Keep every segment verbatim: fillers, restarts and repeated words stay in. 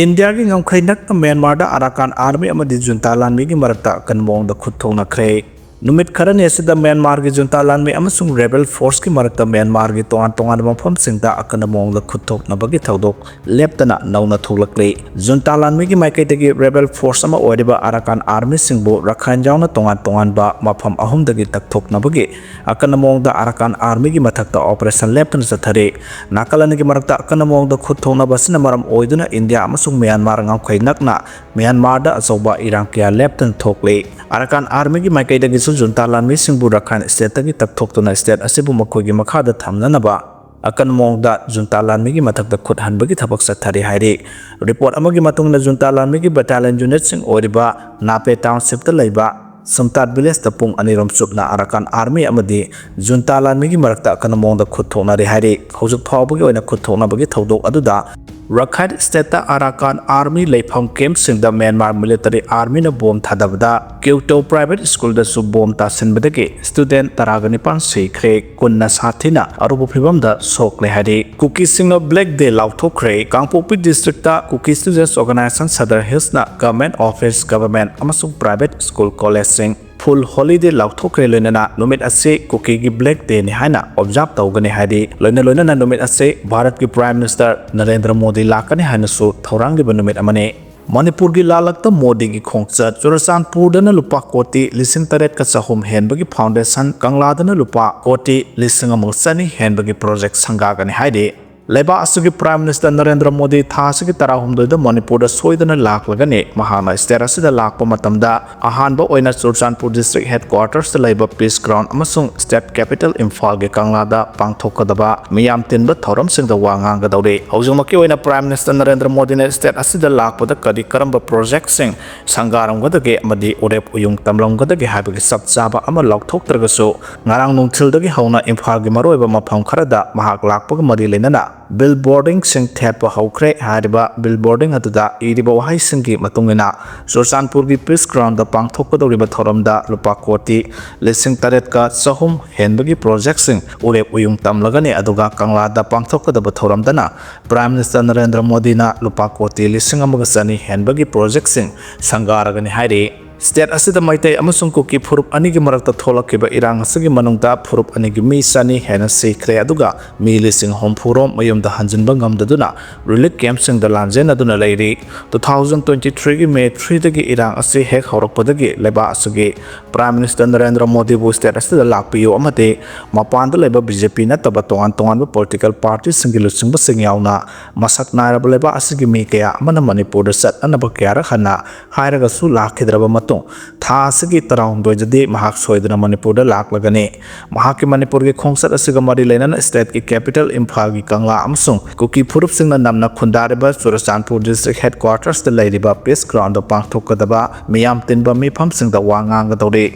ꯏꯟꯗꯤꯌꯥꯒꯤ ꯉꯝꯈꯩ ꯅꯛꯅ ꯃ꯭ꯌꯥꯟꯃꯥꯔꯗ ꯑꯔꯥꯀꯥꯟ ꯑꯥꯔꯃꯤ ꯑꯃꯗꯤ ꯖꯨꯟꯇꯥ ꯂꯥꯟꯃꯤꯒꯤ ꯃꯔꯛꯇ ꯑꯀꯟꯕ ꯃꯑꯣꯡꯗ ꯈꯨꯠ ꯊꯣꯛꯅꯈ꯭ꯔꯦ꯫ ꯅꯨꯃꯤꯠ ꯈꯔꯅꯤ ꯑꯁꯤꯗ ꯃ꯭ꯌꯥꯟꯃꯥꯔꯒꯤ ꯖꯨꯟꯇꯥ ꯂꯥꯟꯃꯤ ꯑꯃꯁꯨꯡ ꯔꯦꯕꯦꯜ ꯐꯣꯔꯁꯀꯤ ꯃꯔꯛꯇ ꯃ꯭ꯌꯥꯟꯃꯥꯔꯒꯤ ꯇꯣꯉꯥꯟ ꯇꯣꯉꯥꯟꯕ ꯃꯐꯝꯁꯤꯡꯗ ꯑꯀꯟꯕ ꯃꯑꯣꯡꯗ ꯈꯨꯠ ꯊꯣꯛꯅꯕꯒꯤ ꯊꯧꯗꯣꯛ ꯂꯦꯞꯇꯅ ꯅꯧꯅ ꯊꯣꯛꯂꯛꯂꯤ꯫ ꯖꯨꯟꯇꯥ ꯂꯥꯟꯃꯤꯒꯤ ꯃꯥꯏꯀꯩꯗꯒꯤ ꯔꯦꯕꯦꯜ ꯐꯣꯔꯁ ꯑꯃ ꯑꯣꯏꯔꯤꯕ ꯑꯔꯥꯀꯥꯟ ꯑꯥꯔꯃꯤꯁꯤꯡꯕꯨ ꯔꯈꯥꯏꯟ ꯌꯥꯎꯅ ꯇꯣꯉꯥꯟ ꯇꯣꯉꯥꯟꯕ ꯃꯐꯝ ꯑꯍꯨꯝꯗꯒꯤ ꯇꯛꯊꯣꯛꯅꯕꯒꯤ ꯑꯀꯟꯕ ꯃꯑꯣꯡꯗ ꯑꯔꯥꯀꯥꯟ ꯑꯥꯔꯃꯤꯒꯤ ꯃꯊꯛꯇ ꯑꯣꯄꯔꯦꯁꯟ ꯂꯦꯞꯇꯅ ꯆꯠꯊꯔꯤ꯫ ꯅꯥꯀꯜ ꯑꯅꯤꯒꯤ ꯃꯔꯛꯇ ꯑꯀꯟꯕ ꯃꯑꯣꯡꯗ ꯈꯨꯠ ꯊꯣꯛꯅꯕ ꯑꯁꯤꯅ ꯃꯔꯝ ꯑꯣꯏꯗꯨꯅ ꯏꯟꯗꯤꯌꯥ ꯑꯃꯁꯨꯡ ꯃ꯭ꯌꯥꯟꯃꯥꯔ ꯉꯝꯈꯩ ꯅꯛꯅ ꯃ꯭ꯌꯥꯟꯃꯥꯔꯗ ꯑꯆꯧꯕ ꯏꯔꯥꯡ ꯀꯌꯥ ꯂꯦꯞꯇꯅ ꯊꯣꯛꯂꯤ꯫ ꯑꯔꯥꯀꯥꯟ ꯑꯥꯔꯃꯤꯒꯤ ꯃꯥꯏꯀꯩꯗꯒꯤꯁꯨ ꯖꯨꯟꯇꯥ ꯂꯥꯟꯃꯤꯁꯤꯡꯕꯨ ꯔꯈꯥꯏꯟ ꯁ꯭ꯇꯦꯠꯇꯒꯤ ꯇꯛꯊꯣꯛꯇꯨꯅ ꯁ꯭ꯇꯦꯠ ꯑꯁꯤꯕꯨ ꯃꯈꯣꯏꯒꯤ ꯃꯈꯥꯗ ꯊꯝꯅꯅꯕ ꯑꯀꯟꯕ ꯃꯑꯣꯡꯗ ꯖꯨꯟꯇꯥ ꯂꯥꯟꯃꯤꯒꯤ ꯃꯊꯛꯇ ꯈꯨꯠ ꯍꯟꯕꯒꯤ ꯊꯕꯛ ꯆꯠꯊꯔꯤ ꯍꯥꯏꯔꯤ꯫ ꯔꯤꯄꯣꯔꯠ ꯑꯃꯒꯤ ꯃꯇꯨꯡ ꯏꯟꯅ ꯖꯨꯟꯇꯥ ꯂꯥꯟꯃꯤꯒꯤ ꯕꯦꯇꯥꯂꯤꯌꯟ ꯌꯨꯅꯤꯠꯁꯤꯡ ꯑꯣꯏꯔꯤꯕ ꯅꯥꯄꯦ ꯇꯥꯎꯟꯁꯤꯞꯇ ꯂꯩꯕ ꯁꯨꯝꯇꯥꯠ ꯚꯤꯂꯦꯖꯇ ꯄꯨꯡ ꯑꯅꯤꯔꯣꯝ ꯆꯨꯞꯅ ꯑꯔꯥꯀꯥꯟ ꯑꯥꯔꯃꯤ ꯑꯃꯗꯤ ꯖꯨꯟꯇꯥ ꯂꯥꯟꯃꯤꯒꯤ ꯃꯔꯛꯇ ꯑꯀꯟꯕ ꯃꯑꯣꯡꯗ ꯈꯨꯠ ꯊꯣꯛꯅꯔꯤ ꯍꯥꯏꯔꯤ꯫ ꯍꯧꯖꯤꯛ ꯐꯥꯎꯕꯒꯤ ꯑꯣꯏꯅ ꯈꯨꯠ ꯊꯣꯛꯅꯕꯒꯤ ꯊꯧꯗꯣꯛ ꯑꯗꯨꯗ ꯔꯈꯥꯏꯟ ꯁ꯭ꯇꯦꯠꯇ ꯑꯔꯥꯀꯥꯟ ꯑꯥꯔꯃꯤ ꯂꯩꯐꯝ ꯀꯦꯝꯞꯁꯤꯡꯗ ꯃ꯭ꯌꯥꯟꯃꯥꯔ ꯃꯤꯂꯤꯇꯔꯤ ꯑꯥꯔꯃꯤꯅ ꯕꯣꯝ ꯊꯥꯗꯕꯗ ꯀ꯭ꯌꯨꯇꯣ ꯄ꯭ꯔꯥꯏꯚꯦꯠ ꯁ꯭ꯀꯨꯜꯗꯁꯨ ꯕꯣꯝ ꯇꯥꯁꯤꯟꯕꯗꯒꯤ ꯁ꯭ꯇꯨꯗꯦꯟꯠ ꯇꯔꯥꯒ ꯅꯤꯄꯥꯟ ꯁꯤꯈ꯭ꯔꯦ, ꯀꯨꯟꯅ ꯁꯥꯊꯤꯅ ꯑꯔꯨꯕ ꯐꯤꯚꯝꯗ ꯁꯣꯛꯂꯦ ꯍꯥꯏꯔꯤ꯫ ꯀꯨꯀꯤꯁꯤꯡꯅ ꯕ꯭ꯂꯦꯛ ꯗꯦ ꯂꯥꯎꯊꯣꯛꯈ꯭ꯔꯦ꯫ Kangpokpi district Kuki students organization Sadar ꯍꯤꯜꯁꯅ ꯒꯚꯔꯟꯃꯦꯟꯠ ꯑꯣꯐꯤꯁ, ꯒꯚꯔꯟꯃꯦꯟꯠ ꯑꯃꯁꯨꯡ ꯄ꯭ꯔꯥꯏꯚꯦꯠ ꯁ꯭ꯀꯨꯜ, ꯀꯣꯂꯦꯖꯁꯤꯡ ꯐꯨꯜ ꯍꯣꯂꯤꯗꯦ ꯂꯥꯎꯊꯣꯛꯈ꯭ꯔꯦ꯫ ꯂꯣꯏꯅꯅ ꯅꯨꯃꯤꯠ ꯑꯁꯤ ꯀꯨꯀꯤꯒꯤ ꯕ꯭ꯂꯦꯛ ꯗꯦꯅꯤ ꯍꯥꯏꯅ ꯑꯣꯕꯖꯥꯔꯚ ꯇꯧꯒꯅꯤ ꯍꯥꯏꯔꯤ꯫ ꯂꯣꯏꯅ ꯂꯣꯏꯅꯅ ꯅꯨꯃꯤꯠ ꯑꯁꯤ ꯚꯥꯔꯠꯀꯤ ꯄ꯭ꯔꯥꯏꯝ ꯃꯤꯅꯤꯁꯇꯔ ꯅꯔꯦꯟꯗ꯭ꯔ ꯃꯣꯗꯤ ꯂꯥꯛꯀꯅꯤ ꯍꯥꯏꯅꯁꯨ ꯊꯧꯔꯥꯡꯂꯤꯕ ꯅꯨꯃꯤꯠ ꯑꯃꯅꯤ꯫ ꯃꯅꯤꯄꯨꯔꯒꯤ ꯂꯥꯜꯂꯛꯇ ꯃꯣꯗꯤꯒꯤ ꯈꯣꯡꯆꯠ꯫ ꯆꯨꯔꯆꯥꯟꯄꯨꯔꯗꯅ ꯂꯨꯄꯥ ꯀꯣꯇꯤ ꯂꯤꯁꯤꯡ ꯇꯔꯦꯠꯀ ꯆꯍꯨꯝ ꯍꯦꯟꯕꯒꯤ ꯐꯥꯎꯟꯗꯦꯁꯟ, ꯀꯪꯂꯥꯗꯅ ꯂꯨꯄꯥ ꯀꯣꯇꯤ ꯂꯤꯁꯤꯡ ꯑꯃꯒ ꯆꯅꯤ ꯍꯦꯟꯕꯒꯤ ꯄ꯭ꯔꯣꯖꯦꯛ ꯁꯪꯒꯥꯒꯅꯤ ꯍꯥꯏꯔꯤ꯫ ꯂꯩꯕꯥꯛ ꯑꯁꯤꯒꯤ ꯄ꯭ꯔꯥꯏꯝ ꯃꯤꯅꯤꯁꯇꯔ ꯅꯔꯦꯟꯗ꯭ꯔ ꯃꯣꯗꯤ ꯊꯥ ꯑꯁꯤꯒꯤ ꯇꯔꯥꯍꯨꯝꯗꯣꯏꯗ ꯃꯅꯤꯄꯨꯔꯗ ꯁꯣꯏꯗꯅ ꯂꯥꯛꯂꯒꯅꯤ꯫ ꯃꯍꯥꯛꯅ ꯁ꯭ꯇꯦꯠ ꯑꯁꯤꯗ ꯂꯥꯛꯄ ꯃꯇꯝꯗ ꯑꯍꯥꯟꯕ ꯑꯣꯏꯅ ꯆꯨꯔꯆꯥꯟꯄꯨꯔ ꯗꯤꯁꯇ꯭ꯔꯤꯛ ꯍꯦꯗꯀ꯭ꯋꯥꯇꯔꯁꯇ ꯂꯩꯕ ꯄꯤꯁ ꯒ꯭ꯔꯥꯎꯟ ꯑꯃꯁꯨꯡ ꯁ꯭ꯇꯦꯠ ꯀꯦꯄꯤꯇꯦꯜ ꯏꯝꯐꯥꯜꯒꯤ ꯀꯪꯂꯥꯗ ꯄꯥꯡꯊꯣꯛꯀꯗꯕ ꯃꯤꯌꯥꯝ ꯇꯤꯟꯕ ꯊꯧꯔꯝꯁꯤꯡꯗ ꯋꯥ ꯉꯥꯡꯒꯗꯧꯔꯤ꯫ ꯍꯧꯖꯤꯛꯃꯛꯀꯤ ꯑꯣꯏꯅ ꯄ꯭ꯔꯥꯏꯝ ꯃꯤꯅꯤꯁꯇꯔ ꯅꯔꯦꯟꯗ꯭ꯔ ꯃꯣꯗꯤꯅ ꯁ꯭ꯇꯦꯠ ꯑꯁꯤꯗ ꯂꯥꯛꯄꯗ ꯀꯔꯤ ꯀꯔꯝꯕ ꯄ꯭ꯔꯣꯖꯦꯛꯁꯤꯡ ꯁꯪꯒꯥꯔꯝꯒꯗꯒꯦ ꯑꯃꯗꯤ ꯎꯔꯦꯞ ꯎꯌꯨꯡ ꯇꯝꯂꯝꯒꯗꯒꯦ ꯍꯥꯏꯕꯒꯤ ꯆꯞ ꯆꯥꯕ ꯑꯃ ꯂꯥꯎꯊꯣꯛꯇ꯭ꯔꯒꯁꯨ, ꯉꯔꯥꯡ ꯅꯨꯡꯊꯤꯜꯗꯒꯤ ꯍꯧꯅ ꯏꯝꯐꯥꯜꯒꯤ ꯃꯔꯨꯑꯣꯏꯕ ꯃꯐꯝ ꯈꯔꯗ ꯃꯍꯥꯛ ꯂꯥꯛꯄꯒ ꯃꯔꯤ ꯂꯩꯅꯅ ꯕꯤꯜ ꯕꯣꯔꯗꯤꯡꯁꯤꯡ ꯊꯦꯠꯄ ꯍꯧꯈ꯭ꯔꯦ꯫ ꯍꯥꯏꯔꯤꯕ ꯕꯤꯜ ꯕꯣꯔꯗꯤꯡ ꯑꯗꯨꯗ ꯏꯔꯤꯕ ꯋꯥꯍꯩꯁꯤꯡꯒꯤ ꯃꯇꯨꯡ ꯏꯟꯅ, ꯆꯨꯔꯆꯥꯟꯄꯨꯔꯒꯤ ꯄꯤꯁ ꯒ꯭ꯔꯥꯎꯟꯗ ꯄꯥꯡꯊꯣꯛꯀꯗꯧꯔꯤꯕ ꯊꯧꯔꯝꯗ ꯂꯨꯄꯥ ꯀꯣꯇꯤ ꯂꯤꯁꯤꯡ ꯇꯔꯦꯠꯀ ꯆꯍꯨꯝ ꯍꯦꯟꯕꯒꯤ ꯄ꯭ꯔꯣꯖꯦꯛꯁꯤꯡ ꯎꯔꯦꯞ ꯎꯌꯨꯡ ꯇꯝꯂꯒꯅꯤ꯫ ꯑꯗꯨꯒ ꯀꯪꯂꯥꯗ ꯄꯥꯡꯊꯣꯛꯀꯗꯕ ꯊꯧꯔꯝꯗꯅ Prime Minister ꯅꯔꯦꯟꯗ꯭ꯔ ꯃꯣꯗꯤꯅ ꯂꯨꯄꯥ ꯀꯣꯇꯤ ꯂꯤꯁꯤꯡ ꯑꯃꯒ ꯆꯅꯤ ꯍꯦꯟꯕꯒꯤ ꯄ꯭ꯔꯣꯖꯦꯛꯁꯤꯡ ꯁꯪꯒꯥꯔꯒꯅꯤ ꯍꯥꯏꯔꯤ꯫ ꯁ꯭ꯇꯦꯠ ꯑꯁꯤꯗ ꯃꯩꯇꯩ ꯑꯃꯁꯨꯡ ꯀꯨꯀꯤ ꯐꯨꯔꯨꯞ ꯑꯅꯤꯒꯤ ꯃꯔꯛꯇ ꯊꯣꯛꯂꯛꯈꯤꯕ ꯏꯔꯥꯡ ꯑꯁꯤꯒꯤ ꯃꯅꯨꯡꯗ ꯐꯨꯔꯨꯞ ꯑꯅꯤꯒꯤ ꯃꯤ ꯆꯅꯤ ꯍꯦꯟꯅ ꯁꯤꯈ꯭ꯔꯦ, ꯑꯗꯨꯒ ꯃꯤ ꯂꯤꯁꯤꯡ ꯍꯨꯝꯐꯨ ꯔꯣꯝ ꯃꯌꯨꯝꯗ ꯍꯟꯖꯤꯟꯕ ꯉꯝꯗꯗꯨꯅ ꯔꯤꯂꯤꯐ ꯀꯦꯝꯞꯁꯤꯡꯗ ꯂꯥꯟꯖꯦꯟꯅꯗꯨꯅ ꯂꯩꯔꯤ꯫ Two thousand twenty three ꯒꯤ May three ꯗꯒꯤ ꯏꯔꯥꯡ ꯑꯁꯤ ꯍꯦꯛ ꯍꯧꯔꯛꯄꯗꯒꯤ ꯂꯩꯕꯥꯛ ꯑꯁꯤꯒꯤ Prime Minister ꯅꯔꯦꯟꯗ꯭ꯔ ꯃꯣꯗꯤꯕꯨ ꯁ꯭ꯇꯦꯠ ꯑꯁꯤꯗ ꯂꯥꯛꯄꯤꯌꯨ ꯑꯃꯗꯤ ꯃꯄꯥꯟꯗ ꯂꯩꯕ B J P ꯅꯠꯇꯕ ꯇꯣꯉꯥꯟ ꯇꯣꯉꯥꯟꯕ ꯄꯣꯂꯤꯇꯤꯀꯦꯜ ꯄꯥꯔꯇꯤꯁꯤꯡꯒꯤ ꯂꯨꯆꯤꯡꯕꯁꯤꯡ ꯌꯥꯎꯅ ꯃꯁꯛ ꯅꯥꯏꯔꯕ ꯂꯩꯕꯥꯛ ꯑꯁꯤꯒꯤ ꯃꯤ ꯀꯌꯥ ꯑꯃꯅ ꯃꯅꯤꯄꯨꯔꯗ ꯆꯠꯅꯅꯕ ꯀꯌꯥꯔꯛ ꯍꯟꯅ ꯍꯥꯏꯔꯒꯁꯨ ꯂꯥꯛꯈꯤꯗ꯭ꯔꯕ ꯃꯇꯨꯡ, ꯊꯥ ꯑꯁꯤꯒꯤ ꯇꯔꯥꯍꯨꯝꯗꯣꯏꯗꯗꯤ ꯃꯍꯥꯛ ꯁꯣꯏꯗꯅ ꯃꯅꯤꯄꯨꯔꯗ ꯂꯥꯛꯂꯒꯅꯤ꯫ ꯃꯍꯥꯛꯀꯤ ꯃꯅꯤꯄꯨꯔꯒꯤ ꯈꯣꯡꯆꯠ ꯑꯁꯤꯒ ꯃꯔꯤ ꯂꯩꯅꯅ ꯁ꯭ꯇꯦꯠꯀꯤ ꯀꯦꯄꯤꯇꯦꯜ ꯏꯝꯐꯥꯜꯒꯤ ꯀꯪꯂꯥ ꯑꯃꯁꯨꯡ ꯀꯨꯀꯤ ꯐꯨꯔꯨꯞꯁꯤꯡꯅ ꯅꯝꯅ ꯈꯨꯟꯗꯥꯔꯤꯕ ꯆꯨꯔꯆꯥꯟꯄꯨꯔ ꯗꯤꯁꯇ꯭ꯔꯤꯛ ꯍꯦꯗꯀ꯭ꯋꯥꯇꯔꯁꯇ ꯂꯩꯔꯤꯕ ꯄꯤꯁ ꯒ꯭ꯔꯥꯎꯟꯗ ꯄꯥꯡꯊꯣꯛꯀꯗꯕ ꯃꯤꯌꯥꯝ ꯇꯤꯟꯕ ꯃꯤꯐꯝꯁꯤꯡꯗ ꯋꯥ ꯉꯥꯡꯒꯗꯧꯔꯤ꯫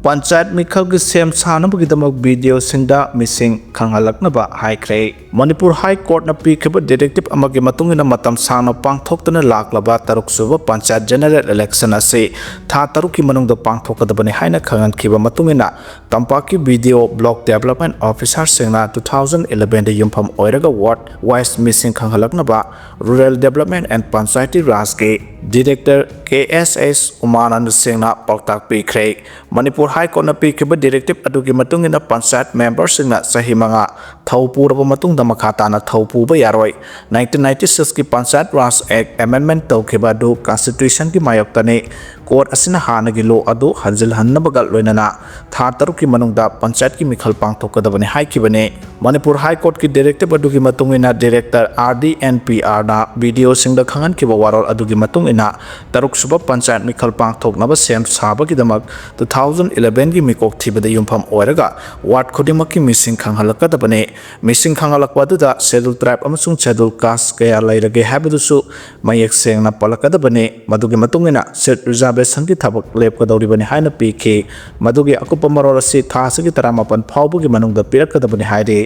ꯄꯟꯆꯥꯌꯠ ꯃꯤꯈꯜꯒꯤ ꯁꯦꯝ ꯁꯥꯅꯕꯒꯤꯗꯃꯛ B D O ꯁꯤꯡꯗ ꯃꯤꯁꯤꯡ ꯈꯪꯍꯜꯂꯛꯅꯕ ꯍꯥꯏꯈ꯭ꯔꯦ꯫ ꯃꯅꯤꯄꯨꯔ ꯍꯥꯏ ꯀꯣꯔꯠꯅ ꯄꯤꯈꯤꯕ ꯗꯤꯔꯦꯛꯇꯤꯚ ꯑꯃꯒꯤ ꯃꯇꯨꯡ ꯏꯟꯅ ꯃꯇꯝ ꯁꯥꯡꯅ ꯄꯥꯡꯊꯣꯛꯇꯨꯅ ꯂꯥꯛꯂꯕ ꯇꯔꯨꯛ ꯁꯨꯕ ꯄꯟꯆꯥꯌꯠ ꯖꯦꯅꯔꯦꯜ ꯏꯂꯦꯛꯁꯟ ꯑꯁꯤ ꯊꯥ ꯇꯔꯨꯛꯀꯤ ꯃꯅꯨꯡꯗ ꯄꯥꯡꯊꯣꯛꯀꯗꯕꯅꯤ ꯍꯥꯏꯅ ꯈꯪꯍꯟꯈꯤꯕ ꯃꯇꯨꯡ ꯏꯟꯅ ꯇꯝꯄꯥꯛꯀꯤ B D O, block development ꯑꯣꯐꯤꯁꯥꯔꯁꯤꯡꯅ two thousand eleven ꯗ ꯌꯨꯝꯐꯝ ꯑꯣꯏꯔꯒ ꯋꯥꯔꯗ ꯋꯥꯏꯁ ꯃꯤꯁꯤꯡ ꯈꯪꯍꯜꯂꯛꯅꯕ Rural Development and Panchayati Rajꯀꯤ ꯗꯤꯔꯦꯛꯇꯔ K S S ꯎꯃꯥꯅꯟꯗ ꯁꯤꯡꯅ ꯄꯥꯎꯇꯥꯛ ꯄꯤꯈ꯭ꯔꯦ꯫ ꯃꯅꯤꯄꯨꯔ ꯍꯥꯏ ꯀꯣꯔꯠꯅ ꯄꯤꯈꯤꯕ ꯗꯤꯔꯦꯛꯇꯤꯚ ꯑꯗꯨꯒꯤ ꯃꯇꯨꯡ ꯏꯟꯅ ꯄꯟꯆꯥꯌꯠ ꯃꯦꯝꯕꯔꯁꯤꯡꯅ ꯆꯍꯤ ꯃꯉꯥ ꯊꯧ ꯄꯨꯔꯕ ꯃꯇꯨꯡꯗ ꯃꯈꯥ ꯇꯥꯅ ꯊꯧ ꯄꯨꯕ ꯌꯥꯔꯣꯏ꯫ Nineteen ninety six ꯀꯤ ꯄꯟꯆꯥꯌꯠ ꯔꯥꯖ ꯑꯦꯛ ꯑꯦꯃꯦꯟꯗꯃꯦꯟꯠ ꯇꯧꯈꯤꯕ ꯑꯗꯨ ꯀꯟꯁꯇꯤꯇ꯭ꯌꯨꯁꯟꯒꯤ ꯃꯥꯌꯣꯛꯇꯅꯤ꯫ ꯀꯣꯔꯠ ꯑꯁꯤꯅ ꯍꯥꯟꯅꯒꯤ ꯂꯣ ꯑꯗꯨ ꯍꯟꯖꯤꯜꯍꯟꯅꯕꯒ ꯂꯣꯏꯅꯅ ꯊꯥ ꯇꯔꯨꯛꯀꯤ ꯃꯅꯨꯡꯗ ꯄꯟꯆꯥꯌꯠꯀꯤ ꯃꯤꯈꯜ ꯄꯥꯡꯊꯣꯛꯀꯗꯕꯅꯤ ꯍꯥꯏꯈꯤꯕꯅꯤ꯫ ꯃꯅꯤꯄꯨꯔ ꯍꯥꯏ ꯀꯣꯔꯠꯀꯤ ꯗꯤꯔꯦꯛꯇꯤꯚ ꯑꯗꯨꯒꯤ ꯃꯇꯨꯡ ꯏꯟꯅ director R D and P R ꯅ B D O ꯁꯤꯡꯗ ꯈꯪꯍꯟꯈꯤꯕ ꯋꯥꯔꯣꯜ ꯑꯗꯨꯒꯤ ꯃꯇꯨꯡ ꯏꯟꯅ ꯇꯔꯨꯛ ꯁꯨꯕ ꯄꯟꯆꯥꯌꯠ ꯃꯤꯈꯜ ꯄꯥꯡꯊꯣꯛꯅꯕ ꯁꯦꯝ ꯁꯥꯕꯒꯤꯗꯃꯛ two thousand eleven ꯒꯤ ꯃꯤꯀꯣꯛ ꯊꯤꯕꯗ ꯌꯨꯝꯐꯝ ꯑꯣꯏꯔꯒ ꯋꯥꯔꯗ ꯈꯨꯗꯤꯡꯃꯛꯀꯤ ꯃꯤꯁꯤꯡ ꯈꯪꯍꯜꯂꯛꯀꯗꯕꯅꯤ꯫ ꯃꯤꯁꯤꯡ ꯈꯪꯍꯜꯂꯛꯄ ꯑꯗꯨꯗ Scheduled Tribe ꯑꯃꯁꯨꯡ Scheduled Caste ꯀꯌꯥ ꯂꯩꯔꯒꯦ ꯍꯥꯏꯕꯗꯨꯁꯨ ꯃꯌꯦꯛ ꯁꯦꯡꯅ ꯄꯜꯂꯛꯀꯗꯕꯅꯤ꯫ ꯃꯗꯨꯒꯤ ꯃꯇꯨꯡ ꯏꯟꯅ seat reservationꯒꯤ ꯊꯕꯛ ꯂꯦꯞꯀꯗꯧꯔꯤꯕꯅꯤ ꯍꯥꯏꯅ ꯄꯤꯈꯤ꯫ ꯃꯗꯨꯒꯤ ꯑꯀꯨꯞꯄ ꯃꯔꯣꯜ ꯑꯁꯤ ꯊꯥ ꯑꯁꯤꯒꯤ ꯇꯔꯥꯃꯥꯄꯟ ꯐꯥꯎꯕꯒꯤ ꯃꯅꯨꯡꯗ ꯄꯤꯔꯛꯀꯗꯕꯅꯤ ꯍꯥꯏꯔꯤ꯫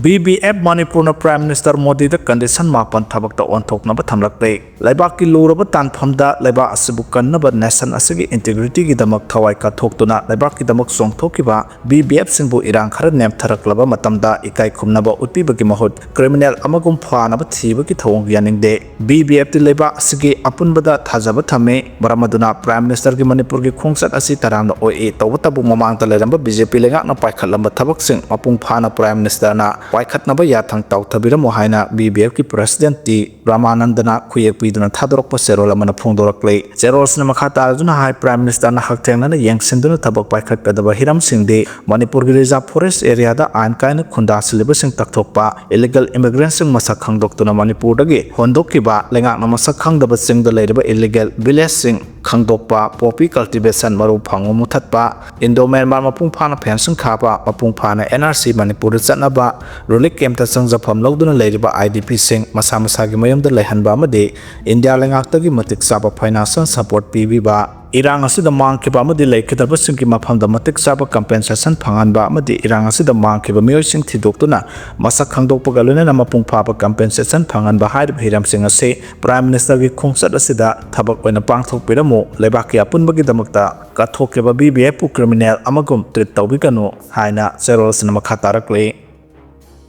B B F ꯃꯅꯤꯄꯨꯔꯅ Prime Minister ꯃꯣꯗꯤꯗ condition ꯃꯥꯄꯟ ꯊꯕꯛꯇ ꯑꯣꯟꯊꯣꯛꯅꯕ ꯊꯝꯂꯛꯂꯦ꯫ ꯂꯩꯕꯥꯛꯀꯤ ꯂꯨꯔꯕ ꯇꯥꯟꯐꯝꯗ ꯂꯩꯕꯥꯛ ꯑꯁꯤꯕꯨ ꯀꯟꯅꯕ, nation ꯑꯁꯤꯒꯤ integrityꯒꯤꯗꯃꯛ ꯊꯋꯥꯏ ꯀꯠꯊꯣꯛꯇꯨꯅ ꯂꯩꯕꯥꯛꯀꯤꯗꯃꯛ ꯆꯣꯡꯊꯣꯛꯈꯤꯕ B B Fꯁꯤꯡꯕꯨ ꯏꯔꯥꯡ ꯈꯔ ꯅꯦꯝꯊꯔꯛꯂꯕ ꯃꯇꯝꯗ ꯏꯀꯥꯏ ꯈꯨꯝꯅꯕ ꯎꯠꯄꯤꯕꯒꯤ ꯃꯍꯨꯠ criminal ꯑꯃꯒꯨꯝ ꯐꯥꯅꯕ ꯊꯤꯕꯒꯤ ꯊꯧꯑꯣꯡ ꯌꯥꯅꯤꯡꯗꯦ꯫ B B Fꯇꯤ ꯂꯩꯕꯥꯛ ꯑꯁꯤꯒꯤ ꯑꯄꯨꯟꯕꯗ ꯊꯥꯖꯕ ꯊꯝꯃꯤ꯫ ꯃꯔꯝ ꯑꯗꯨꯅ Prime Ministerꯒꯤ ꯃꯅꯤꯄꯨꯔꯒꯤ ꯈꯣꯡꯆꯠ ꯑꯁꯤ ꯇꯔꯥꯝꯅ ꯑꯣꯛꯏ꯫ ꯇꯧꯕꯇꯕꯨ ꯃꯃꯥꯡꯗ ꯂꯩꯔꯝꯕ B J P ꯂꯩꯉꯥꯛꯅ ꯄꯥꯏꯈꯠꯂꯝꯕ ꯊꯕꯛꯁꯤꯡ ꯃꯄꯨꯡ ꯐꯥꯅ Prime Ministerꯅ ꯄꯥꯏꯈꯠꯅꯕ ꯌꯥꯊꯪ ꯇꯥꯎꯊꯕꯤꯔꯝꯃꯨ ꯍꯥꯏꯅ B B Fꯀꯤ President ꯇꯤ ꯔꯥꯃꯥꯅꯟꯗꯅ ꯈꯨꯌꯦꯛ ꯄꯤꯗꯨꯅ ꯊꯥꯗꯣꯔꯛꯄ ꯆꯦꯔꯣꯜ ꯑꯃꯅ ꯐꯣꯡꯗꯣꯔꯛꯂꯤ꯫ ꯆꯦꯔꯣꯜꯁꯤꯅ ꯃꯈꯥ ꯇꯥꯔꯗꯨꯅ ꯍꯥꯏ, Prime Ministerꯅ ꯍꯛꯊꯦꯡꯅꯅ ꯌꯦꯡꯁꯤꯟꯗꯨꯅ ꯊꯕꯛ ꯄꯥꯏꯈꯠꯀꯗꯕ ꯍꯤꯔꯝꯁꯤꯡꯗꯤ ꯃꯅꯤꯄꯨꯔꯒꯤ Reserve Forest areaꯗ ꯑꯥꯏꯟ ꯀꯥꯏꯅ ꯈꯨꯟꯗꯥꯁꯤꯜꯂꯤꯕꯁꯤꯡ ꯇꯛꯊꯣꯛꯄ, illegal immigrantꯁꯤꯡ ꯃꯁꯛ ꯈꯪꯗꯣꯛꯇꯨꯅ ꯃꯅꯤꯄꯨꯔꯗꯒꯤ ꯍꯣꯟꯗꯣꯛꯈꯤꯕ, ꯂꯩꯉꯥꯛꯅ ꯃꯁꯛ ꯈꯪꯗꯕ ꯆꯤꯡꯗ ꯂꯩꯔꯤꯕ illegal villageꯁꯤꯡ ꯈꯪꯗꯣꯛꯄ, poppy cultivation ꯃꯔꯨ ꯐꯪꯕ ꯃꯨꯊꯠꯄ, Indo Myanmar ꯃꯄꯨꯡ ꯐꯥꯅ ꯐꯦꯟꯁꯤꯡ ꯈꯥꯕ, ꯃꯄꯨꯡ ꯐꯥꯅ N R C ꯃꯅꯤꯄꯨꯔꯗ ꯆꯠꯅꯕ, relief campꯇ ꯆꯪꯖꯐꯝ ꯂꯧꯗꯨꯅ ꯂꯩꯔꯤꯕ I D Pꯁꯤꯡ ꯃꯁꯥ ꯃꯁꯥꯒꯤ ꯃꯌꯨꯝꯗ ꯂꯩꯍꯟꯕ ꯑꯃꯗꯤ ꯏꯟꯗꯤꯌꯥ ꯂꯩꯉꯥꯛꯇꯒꯤ ꯃꯇꯤꯛ ꯆꯥꯕ financial support ꯄꯤꯕꯤꯕ, ꯏꯔꯥꯡ ꯑꯁꯤꯗ ꯃꯥꯡꯈꯤꯕ ꯑꯃꯗꯤ ꯂꯩꯈꯤꯗꯕꯁꯤꯡꯒꯤ ꯃꯐꯝꯗ ꯃꯇꯤꯛ ꯆꯥꯕ compensation ꯐꯪꯍꯟꯕ ꯑꯃꯗꯤ ꯏꯔꯥꯡ ꯑꯁꯤꯗ ꯃꯥꯡꯈꯤꯕ ꯃꯤꯑꯣꯏꯁꯤꯡ ꯊꯤꯗꯣꯛꯇꯨꯅ ꯃꯁꯛ ꯈꯪꯗꯣꯛꯄꯒ ꯂꯣꯏꯅꯅ ꯃꯄꯨꯡ ꯐꯥꯕ compensation ꯐꯪꯍꯟꯕ ꯍꯥꯏꯔꯤꯕ ꯍꯤꯔꯝꯁꯤꯡ ꯑꯁꯤ Prime Ministerꯒꯤ ꯈꯣꯡꯆꯠ ꯑꯁꯤꯗ ꯊꯕꯛ ꯑꯣꯏꯅ ꯄꯥꯡꯊꯣꯛꯄꯤꯔꯝꯃꯨ꯫ ꯂꯩꯕꯥꯛꯀꯤ ꯑꯄꯨꯟꯕꯒꯤ ꯗꯃꯛꯇ ꯀꯠꯊꯣꯛꯈꯤꯕ B B Fꯄꯨ criminal ꯑꯃꯒꯨꯝ treat ꯇꯧꯕꯤꯒꯅꯨ ꯍꯥꯏꯅ ꯆꯦꯔꯣꯜ ꯑꯁꯤꯅ ꯃꯈꯥ ꯇꯥꯔꯛꯂꯤ꯫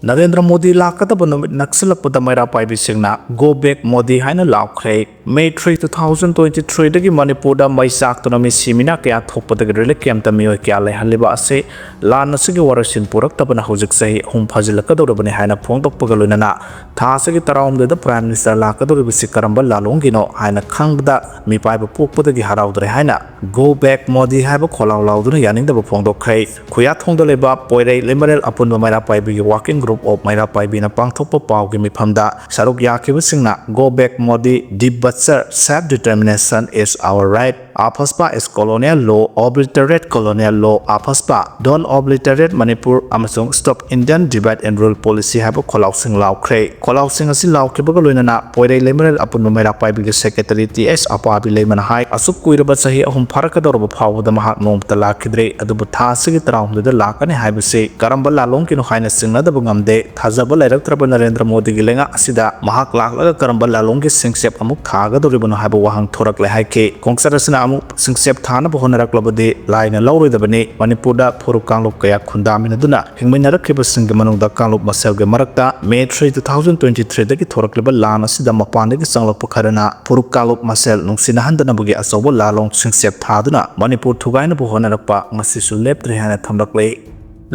ꯅꯔꯦꯟꯗ꯭ꯔ ꯃꯣꯗꯤ ꯂꯥꯛꯀꯗꯕ ꯅꯨꯃꯤꯠ ꯅꯛꯁꯤꯜꯂꯛꯄꯗ ꯃꯩꯔꯥ ꯄꯥꯏꯕꯤꯁꯤꯡꯅ "Go back ꯃꯣꯗꯤ" ꯍꯥꯏꯅ ꯂꯥꯎꯈ꯭ꯔꯦ꯫ May three, two thousand twenty-threeꯗꯒꯤ ꯃꯅꯤꯄꯨꯔꯗ ꯃꯩ ꯆꯥꯛꯇꯨꯅ ꯃꯤꯁꯤ ꯃꯤꯅꯥ ꯀꯌꯥ ꯊꯣꯛꯄꯗꯒꯤ relief campꯇ ꯃꯤꯑꯣꯏ ꯀꯌꯥ ꯂꯩꯍꯜꯂꯤꯕ ꯑꯁꯤ ꯂꯥꯟ ꯑꯁꯤꯒꯤ ꯋꯥꯔꯣꯏꯁꯤꯟ ꯄꯨꯔꯛꯇꯕꯅ ꯍꯧꯖꯤꯛ ꯆꯍꯤ ꯑꯍꯨꯝ ꯐꯥꯖꯤꯜꯂꯛꯀꯗꯧꯔꯕꯅꯤ ꯍꯥꯏꯅ ꯐꯣꯡꯗꯣꯛꯄꯒ ꯂꯣꯏꯅꯅ ꯊꯥ ꯑꯁꯤꯒꯤ ꯇꯔꯥꯍꯨꯝꯗꯣꯏꯗ Prime Minister ꯂꯥꯛꯀꯗꯧꯔꯤꯕꯁꯤ ꯀꯔꯝꯕ ꯂꯥꯂꯣꯡꯒꯤꯅꯣ ꯍꯥꯏꯅ ꯈꯪꯕꯗ ꯃꯤꯄꯥꯏꯕ ꯄꯣꯛꯄꯗꯒꯤ ꯍꯔꯥꯎꯗ꯭ꯔꯦ ꯍꯥꯏꯅ "Go back ꯃꯣꯗꯤ" ꯍꯥꯏꯕ ꯈꯣꯜꯂꯥꯎ ꯂꯥꯎꯗꯨꯅ ꯌꯥꯅꯤꯡꯗꯕ ꯐꯣꯡꯗꯣꯛꯈ꯭ꯔꯦ꯫ ꯈꯨꯌꯥꯊꯣꯡꯗ ꯂꯩꯕ ꯄꯣꯏꯔꯩ ꯂꯩꯃꯔꯦꯜ ꯑꯄꯨꯟꯕ ꯃꯩꯔꯥ ꯄꯥꯏꯕꯤꯒꯤ Working Group of ꯃꯩꯔꯥ ꯄꯥꯏꯕꯤꯅ ꯄꯥꯡꯊꯣꯛꯄ ꯄꯥꯎꯒꯤ ꯃꯤꯐꯝꯗ ꯁꯔꯨꯛ ꯌꯥꯈꯤꯕꯁꯤꯡꯅ "Go back Modi, deep butcher, self determination is our right, ꯑꯐꯁꯄꯥ is colonial law, obliterate colonial law, ꯑꯐꯁꯄꯥ, don't obliterate Manipur ꯑꯃꯁꯨꯡ stop Indian divide and rule policy" ꯍꯥꯏꯕ ꯈꯣꯜꯂꯥꯎꯁꯤꯡ ꯂꯥꯎꯈ꯭ꯔꯦ꯫ ꯈꯣꯜꯂꯥꯎꯁꯤꯡ ꯑꯁꯤ ꯂꯥꯎꯈꯤꯕꯒ ꯂꯣꯏꯅꯅ ꯄꯣꯏꯔꯩ ꯂꯩꯃꯔꯦꯜ ꯑꯄꯨꯟꯕ ꯃꯩꯔꯥ ꯄꯥꯏꯕꯤꯒꯤ Secretary T S ꯑꯄꯥꯕꯤ ꯂꯩꯃꯅ ꯍꯥꯏ, ꯑꯁꯨꯛ ꯀꯨꯏꯔꯕ ꯆꯍꯤ ꯑꯍꯨꯝ ꯐꯥꯔꯛꯀꯗꯧꯔꯕ ꯐꯥꯎꯕꯗ ꯃꯍꯥꯛ ꯅꯣꯡꯃꯇ ꯂꯥꯛꯈꯤꯗ꯭ꯔꯦ, ꯑꯗꯨꯕꯨ ꯊꯥ ꯑꯁꯤꯒꯤ ꯇꯔꯥꯍꯨꯝꯗꯣꯏꯗ ꯂꯥꯛꯀꯅꯤ ꯍꯥꯏꯕꯁꯤ ꯀꯔꯝꯕ ꯂꯥꯂꯣꯡꯒꯤꯅꯣ ꯍꯥꯏꯅ ꯆꯤꯡꯅꯗꯕ ꯉꯝꯗꯦ꯫ ꯗꯦ ꯊꯥꯖꯕ ꯂꯩꯔꯛꯇ꯭ꯔꯕ ꯅꯔꯦꯟꯗ꯭ꯔ ꯃꯣꯗꯤꯒꯤ ꯂꯩꯉꯥꯛ ꯑꯁꯤꯗ ꯃꯍꯥꯛ ꯂꯥꯛꯂꯒ ꯀꯔꯝꯕ ꯂꯥꯂꯣꯡꯒꯤ ꯁꯤꯡꯆꯦꯞ ꯑꯃꯨꯛ ꯊꯥꯒꯗꯧꯔꯤꯕꯅꯣ ꯍꯥꯏꯕ ꯋꯥꯍꯪ ꯊꯣꯔꯛꯂꯦ ꯍꯥꯏꯈꯤ꯫ ꯈꯣꯡꯆꯠ ꯑꯁꯤꯅ ꯑꯃꯨꯛ ꯁꯤꯡꯆꯦꯞ ꯊꯥꯅꯕ ꯍꯣꯠꯅꯔꯛꯂꯕꯗꯤ ꯂꯥꯏꯅ ꯂꯧꯔꯣꯏꯗꯕꯅꯤ꯫ ꯃꯅꯤꯄꯨꯔꯗ ꯐꯨꯔꯨꯞ ꯀꯥꯡꯂꯨꯞ ꯀꯌꯥ ꯈꯨꯟꯗꯥꯃꯤꯟꯅꯗꯨꯅ ꯍꯤꯡꯃꯤꯟꯅꯔꯛꯈꯤꯕꯁꯤꯡꯒꯤ ꯃꯅꯨꯡꯗ ꯀꯥꯡꯂꯨꯞ ꯃꯁꯦꯜꯒꯤ ꯃꯔꯛꯇ ꯃꯦ three two thousand twenty three ꯗꯒꯤ ꯊꯣꯔꯛꯂꯤꯕ ꯂꯥꯟ ꯑꯁꯤꯗ ꯃꯄꯥꯟꯗꯒꯤ ꯆꯪꯂꯛꯄ ꯈꯔꯅ ꯐꯨꯔꯨꯞ ꯀꯥꯡꯂꯨꯞ ꯃꯁꯦꯜ ꯅꯨꯡꯁꯤꯅꯍꯟꯗꯅꯕꯒꯤ ꯑꯆꯧꯕ ꯂꯥꯂꯣꯡ ꯁꯤꯡꯆꯦꯞ ꯊꯥꯗꯨꯅ ꯃꯅꯤꯄꯨꯔ ꯊꯨꯒꯥꯏꯅꯕ ꯍꯣꯠꯅꯔꯛꯄ ꯉꯁꯤꯁꯨ ꯂꯦꯞꯇ꯭ꯔꯤ ꯍꯥꯏꯅ ꯊꯝꯂꯛꯂꯤ꯫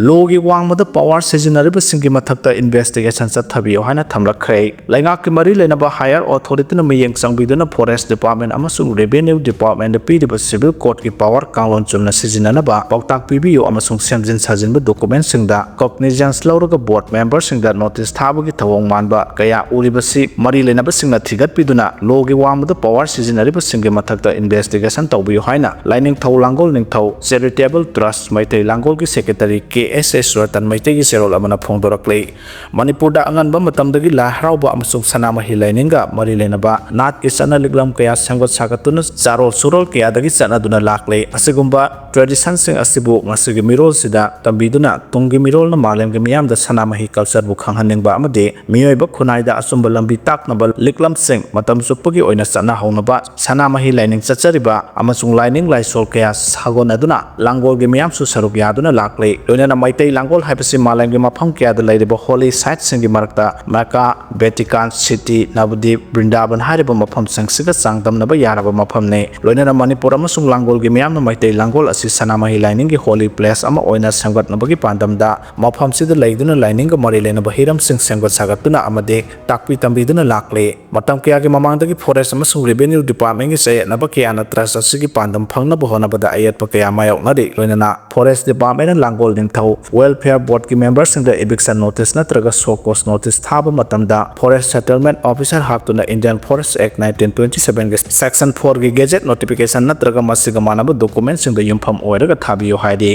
ꯂꯣꯒꯤ ꯋꯥꯡꯃꯗ ꯄꯋꯥꯔ ꯁꯤꯖꯤꯟꯅꯔꯤꯕꯁꯤꯡꯒꯤ ꯃꯊꯛꯇ ꯏꯟꯚꯦꯁꯇꯤꯒꯦꯁꯟ ꯆꯠꯊꯕꯤꯌꯨ ꯍꯥꯏꯅ ꯊꯝꯂꯛꯈ꯭ꯔꯦ꯫ ꯂꯩꯉꯥꯛꯀꯤ ꯃꯔꯤ ꯂꯩꯅꯕ ꯍꯥꯌꯔ ꯑꯣꯊꯣꯔꯤꯇꯤꯅ ꯃꯤꯠꯌꯦꯡ ꯆꯪꯕꯤꯗꯨꯅ ꯐꯣꯔꯦꯁ ꯗꯤꯄꯥꯔꯠꯃꯦꯟ ꯑꯃꯁꯨꯡ ꯔꯦꯚꯦꯅ꯭ꯌꯨ ꯗꯤꯄꯥꯔꯠꯃꯦꯟꯗ ꯄꯤꯔꯤꯕ ꯁꯤꯚꯤꯜ ꯀꯣꯔꯠꯀꯤ ꯄꯋꯥꯔ ꯀꯥꯡꯂꯣꯟ ꯆꯨꯝꯅ ꯁꯤꯖꯤꯟꯅꯅꯕ ꯄꯥꯎꯇꯥꯛ ꯄꯤꯕꯤꯌꯨ ꯑꯃꯁꯨꯡ ꯁꯦꯝꯖꯤꯟ ꯁꯥꯖꯤꯟꯕ ꯗꯣꯀꯨꯃꯦꯟꯁꯤꯡꯗ ꯀꯣꯒꯅꯤꯖꯦꯟꯁ ꯂꯧꯔꯒ ꯕꯣꯔꯗ ꯃꯦꯝꯕꯔꯁꯤꯡꯗ ꯅꯣꯇꯤꯁ ꯊꯥꯕꯒꯤ ꯊꯧꯑꯣꯡ ꯃꯥꯟꯕ ꯀꯌꯥ ꯎꯔꯤꯕꯁꯤ ꯃꯔꯤ ꯂꯩꯅꯕꯁꯤꯡꯅ ꯊꯤꯒꯠꯄꯤꯗꯨꯅ ꯂꯣꯒꯤ ꯋꯥꯡꯃꯗ ꯄꯋꯥꯔ ꯁꯤꯖꯤꯟꯅꯔꯤꯕꯁꯤꯡꯒꯤ ꯃꯊꯛꯇ ꯏꯟꯚꯦꯁꯇꯤꯒꯦꯁꯟ ꯇꯧꯕꯤꯌꯨ ꯍꯥꯏꯅ ꯂꯥꯏꯅꯤꯡꯊꯧ ꯂꯥꯡꯒꯣꯜ ꯅꯤꯡꯊꯧ ꯆꯦꯔꯤꯇꯦꯕꯜ ꯇ꯭ꯔꯁ ꯃꯩꯇꯩ ꯂꯥꯡꯒꯣꯜꯒꯤ ꯁꯦꯀ꯭ꯔꯦꯇꯔꯤ ꯀꯦ ꯑꯦꯁ ꯑꯦꯁ ꯔꯇꯟ ꯃꯩꯇꯩꯒꯤ ꯆꯦꯔꯣꯜ ꯑꯃꯅ ꯐꯣꯡꯗꯣꯔꯛꯂꯤ꯫ ꯃꯅꯤꯄꯨꯔꯗ ꯑꯉꯟꯕ ꯃꯇꯝꯗꯒꯤ ꯂꯥꯏ ꯍꯔꯥꯎꯕ ꯑꯃꯁꯨꯡ ꯁꯅꯥꯃꯍꯤ ꯂꯥꯏꯅꯤꯡꯒ ꯃꯔꯤ ꯂꯩꯅꯕ ꯅꯥꯠꯀꯤ ꯆꯠꯅ ꯂꯤꯛꯂꯝ ꯀꯌꯥ ꯁꯦꯝꯒꯠ ꯁꯥꯒꯠꯇꯨꯅ ꯆꯥꯔꯣꯜ ꯁꯨꯔꯣꯜ ꯀꯌꯥꯗꯒꯤ ꯆꯠꯅꯗꯨꯅ ꯂꯥꯛꯂꯦ꯫ ꯑꯁꯤꯒꯨꯝꯕ ꯇ꯭ꯔꯦꯗꯤꯁꯟꯁꯤꯡ ꯑꯁꯤꯕꯨ ꯉꯁꯤꯒꯤ ꯃꯤꯔꯣꯜꯁꯤꯗ ꯇꯝꯕꯤꯗꯨꯅ ꯇꯨꯡꯒꯤ ꯃꯤꯔꯣꯜꯅ ꯃꯥꯂꯦꯝꯒꯤ ꯃꯤꯌꯥꯝꯗ ꯁꯅꯥꯃꯍꯤ ꯀꯜꯆꯔꯕꯨ ꯈꯪꯍꯟꯅꯤꯡꯕ ꯑꯃꯗꯤ ꯃꯤꯑꯣꯏꯕ ꯈꯨꯟꯅꯥꯏꯗ ꯑꯆꯨꯝꯕ ꯂꯝꯕꯤ ꯇꯥꯛꯅꯕ ꯂꯤꯛꯂꯝꯁꯤꯡ ꯃꯇꯝ ꯆꯨꯞꯄꯒꯤ ꯑꯣꯏꯅ ꯆꯠꯅꯍꯧꯅꯕ ꯁꯅꯥꯃꯍꯤ ꯂꯥꯏꯅꯤꯡ ꯆꯠꯆꯔꯤꯕ ꯑꯃꯁꯨꯡ ꯂꯥꯏꯅꯤꯡ ꯂꯥꯏꯁꯣꯜ ꯀꯌꯥ ꯁꯥꯒꯣꯟꯅꯗꯨꯅ ꯂꯥꯡꯒꯣꯜꯒꯤ ꯃꯤꯌꯥꯝꯁꯨ ꯁꯔꯨꯛ ꯌꯥꯗꯨꯅ ꯂꯥꯛꯂꯤ꯫ ꯂꯣꯏꯅꯅ ꯃꯩꯇꯩ ꯂꯥꯡꯒꯣꯜ ꯍꯥꯏꯕꯁꯤ ꯃꯥꯂꯦꯝꯒꯤ ꯃꯐꯝ ꯀꯌꯥꯗ ꯂꯩꯔꯤꯕ ꯍꯣꯂꯤ ꯁꯥꯏꯠꯁꯤꯡꯒꯤ ꯃꯔꯛꯇ ꯃꯦꯀꯥ, ꯚꯦꯇꯤꯀꯥꯟ ꯁꯤꯇꯤ, ꯅꯕꯗꯤꯞ, ꯕ꯭ꯔꯤꯟꯗꯥꯕꯟ ꯍꯥꯏꯔꯤꯕ ꯃꯐꯝꯁꯤꯡꯁꯤꯒ ꯆꯥꯡꯗꯝꯅꯕ ꯌꯥꯔꯕ ꯃꯐꯝꯅꯤ꯫ ꯂꯣꯏꯅꯅ ꯃꯅꯤꯄꯨꯔ ꯑꯃꯁꯨꯡ ꯂꯥꯡꯒꯣꯜꯒꯤ ꯃꯤꯌꯥꯝꯅ ꯃꯩꯇꯩ ꯂꯥꯡꯒꯣꯜ ꯑꯁꯤ ꯁꯅꯥꯃꯍꯤ ꯂꯥꯏꯅꯤꯡꯒꯤ ꯍꯣꯂꯤ ꯄ꯭ꯂꯦꯁ ꯑꯃ ꯑꯣꯏꯅ ꯁꯦꯝꯒꯠꯅꯕꯒꯤ ꯄꯥꯟꯗꯝꯗ ꯃꯐꯝꯁꯤꯗ ꯂꯩꯗꯨꯅ ꯂꯥꯏꯅꯤꯡꯒ ꯃꯔꯤ ꯂꯩꯅꯕ ꯍꯤꯔꯝꯁꯤꯡ ꯁꯦꯝꯒꯠ ꯁꯥꯒꯠꯇꯨꯅ ꯑꯃꯗꯤ ꯇꯥꯛꯄꯤ ꯇꯝꯕꯤꯗꯨꯅ ꯂꯥꯛꯂꯤ꯫ ꯃꯇꯝ ꯀꯌꯥꯒꯤ ꯃꯃꯥꯡꯗꯒꯤ ꯐꯣꯔꯦꯁ ꯑꯃꯁꯨꯡ ꯔꯦꯚꯦꯅ꯭ꯌꯨ ꯗꯤꯄꯥꯔꯠꯃꯦꯟꯒꯤ ꯆꯌꯦꯠꯅꯕ ꯀꯌꯥꯅ ꯇ꯭ꯔꯁ ꯑꯁꯤꯒꯤ ꯄꯥꯟꯗꯝ ꯐꯪꯅꯕ ꯍꯣꯠꯅꯕꯗ ꯑꯌꯦꯠꯄ ꯀꯌꯥ ꯃꯥꯌꯣꯛꯅꯔꯤ꯫ ꯂꯣꯏꯅꯅ ꯐꯣꯔꯦꯁ ꯗꯤꯄꯥꯔꯠꯃꯦꯟꯅ ꯂꯥꯡꯒꯣꯜ ꯅꯤꯡꯊꯧ ꯋꯦꯜꯐꯤꯌꯔ ꯕꯣꯔꯗꯀꯤ ꯃꯦꯝꯕꯔꯁꯤꯡꯗ ꯏꯚꯤꯛꯁꯟ ꯅꯣꯇꯤꯁ ꯅꯠꯇ꯭ꯔꯒ ꯁꯣ ꯀꯣꯁ ꯅꯣꯇꯤꯁ ꯊꯥꯕ ꯃꯇꯝꯗ ꯐꯣꯔꯦꯁ ꯁꯦꯇꯜꯃꯦꯟ ꯑꯣꯐꯤꯁꯔ ꯍꯥꯞꯇꯨꯅ ꯏꯟꯗꯤꯌꯟ ꯐꯣꯔꯦꯁ ꯑꯦꯛ nineteen twenty seven ꯒꯤ ꯁꯦꯛꯁꯟ four ꯒꯤ ꯒꯦꯖꯦꯠ ꯅꯣꯇꯤꯐꯤꯀꯦꯁꯟ ꯅꯠꯇ꯭ꯔꯒ ꯃꯁꯤꯒ ꯃꯥꯟꯅꯕ ꯗꯣꯀꯨꯃꯦꯟꯁꯤꯡꯗ ꯌꯨꯝꯐꯝ ꯑꯣꯏꯔꯒ ꯊꯥꯕꯤꯌꯨ ꯍꯥꯏꯔꯤ꯫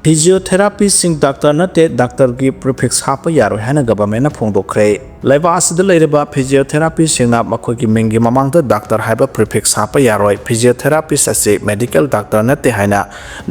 ꯐꯤꯖꯤꯌꯣꯊꯦꯔꯥꯄꯤꯁꯤꯡ ꯗꯥꯛꯇꯔ ꯅꯠꯇꯦ, ꯗꯥꯛꯇꯔꯒꯤ ꯄ꯭ꯔꯤꯐꯤꯛꯁ ꯍꯥꯞꯄ ꯌꯥꯔꯣꯏ ꯍꯥꯏꯅ ꯒꯚꯔꯟꯃꯦꯟꯠꯅ ꯐꯣꯡꯗꯣꯛꯈ꯭ꯔꯦ꯫ ꯂꯩꯕꯥꯛ ꯑꯁꯤꯗ ꯂꯩꯔꯤꯕ ꯐꯤꯖꯤꯌꯣꯊꯦꯔꯥꯄꯤꯁꯤꯡꯅ ꯃꯈꯣꯏꯒꯤ ꯃꯤꯡꯒꯤ ꯃꯃꯥꯡꯗ ꯗꯥꯛꯇꯔ ꯍꯥꯏꯕ ꯄ꯭ꯔꯤꯐꯤꯛꯁ ꯍꯥꯞꯄ ꯌꯥꯔꯣꯏ꯫ ꯐꯤꯖꯤꯌꯣꯊꯦꯔꯥꯄꯤꯁ ꯑꯁꯤ ꯃꯦꯗꯤꯀꯦꯜ ꯗꯥꯛꯇꯔ ꯅꯠꯇꯦ ꯍꯥꯏꯅ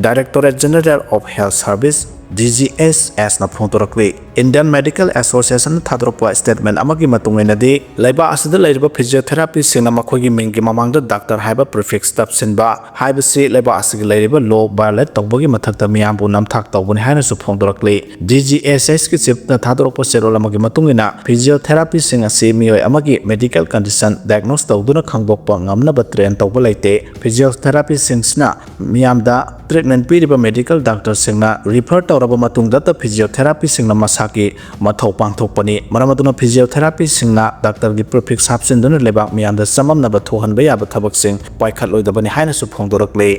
Directorate General of Health Service, D G H S ꯅ ꯐꯣꯡꯗꯣꯔꯛꯂꯤ꯫ Indian Medical Association ꯊꯥꯗꯣꯔꯛꯄ statement ꯑꯃꯒꯤ ꯃꯇꯨꯡ ꯏꯟꯅꯗꯤ, ꯂꯩꯕꯥꯛ ꯑꯁꯤꯗ ꯂꯩꯔꯤꯕ physiotherapistꯁꯤꯡꯅ ꯃꯈꯣꯏꯒꯤ ꯃꯤꯡꯒꯤ ꯃꯃꯥꯡꯗ doctor ꯍꯥꯏꯕ prefix ꯇꯞꯁꯤꯟꯕ ꯍꯥꯏꯕꯁꯤ ꯂꯩꯕꯥꯛ ꯑꯁꯤꯒꯤ ꯂꯩꯔꯤꯕ law violate ꯇꯧꯕꯒꯤ ꯃꯊꯛꯇ ꯃꯤꯌꯥꯝꯕꯨ ꯅꯝꯊꯥꯛ ꯇꯧꯕꯅꯤ ꯍꯥꯏꯅꯁꯨ ꯐꯣꯡꯗꯣꯔꯛꯂꯤ꯫ DGHSꯀꯤ chiefꯅ ꯊꯥꯗꯣꯔꯛꯄ ꯆꯦꯔꯣꯜ ꯑꯃꯒꯤ ꯃꯇꯨꯡ ꯏꯟꯅ, physiotherapistꯁꯤꯡ ꯑꯁꯤ ꯃꯤꯑꯣꯏ ꯑꯃꯒꯤ medical condition diagnose ꯇꯧꯗꯨꯅ ꯈꯪꯗꯣꯛꯄ ꯉꯝꯅꯕ train ꯇꯧꯕ ꯂꯩꯇꯦ꯫ Physiotherapistꯁꯤꯡꯁꯤꯅ ꯃꯤꯌꯥꯝꯗ treatment ꯄꯤꯔꯤꯕ medical doctorꯁꯤꯡꯅ refer ꯇꯧꯔꯕ ꯃꯇꯨꯡꯗꯇ physiotherapistꯁꯤꯡꯅ ꯃꯁꯥꯒꯤ ꯃꯊꯧ ꯄꯥꯡꯊꯣꯛꯄꯅꯤ꯫ ꯃꯔꯝ ꯑꯗꯨꯅ physiotherapistꯁꯤꯡꯅ doctorꯒꯤ prefix ꯍꯥꯞꯆꯤꯟꯗꯨꯅ ꯂꯩꯕꯥꯛ ꯃꯤꯌꯥꯝꯗ ꯆꯃꯝꯅꯕ ꯊꯣꯛꯍꯟꯕ ꯌꯥꯕ ꯊꯕꯛꯁꯤꯡ ꯄꯥꯏꯈꯠꯂꯣꯏꯗꯕꯅꯤ ꯍꯥꯏꯅꯁꯨ ꯐꯣꯡꯗꯣꯔꯛꯂꯤ꯫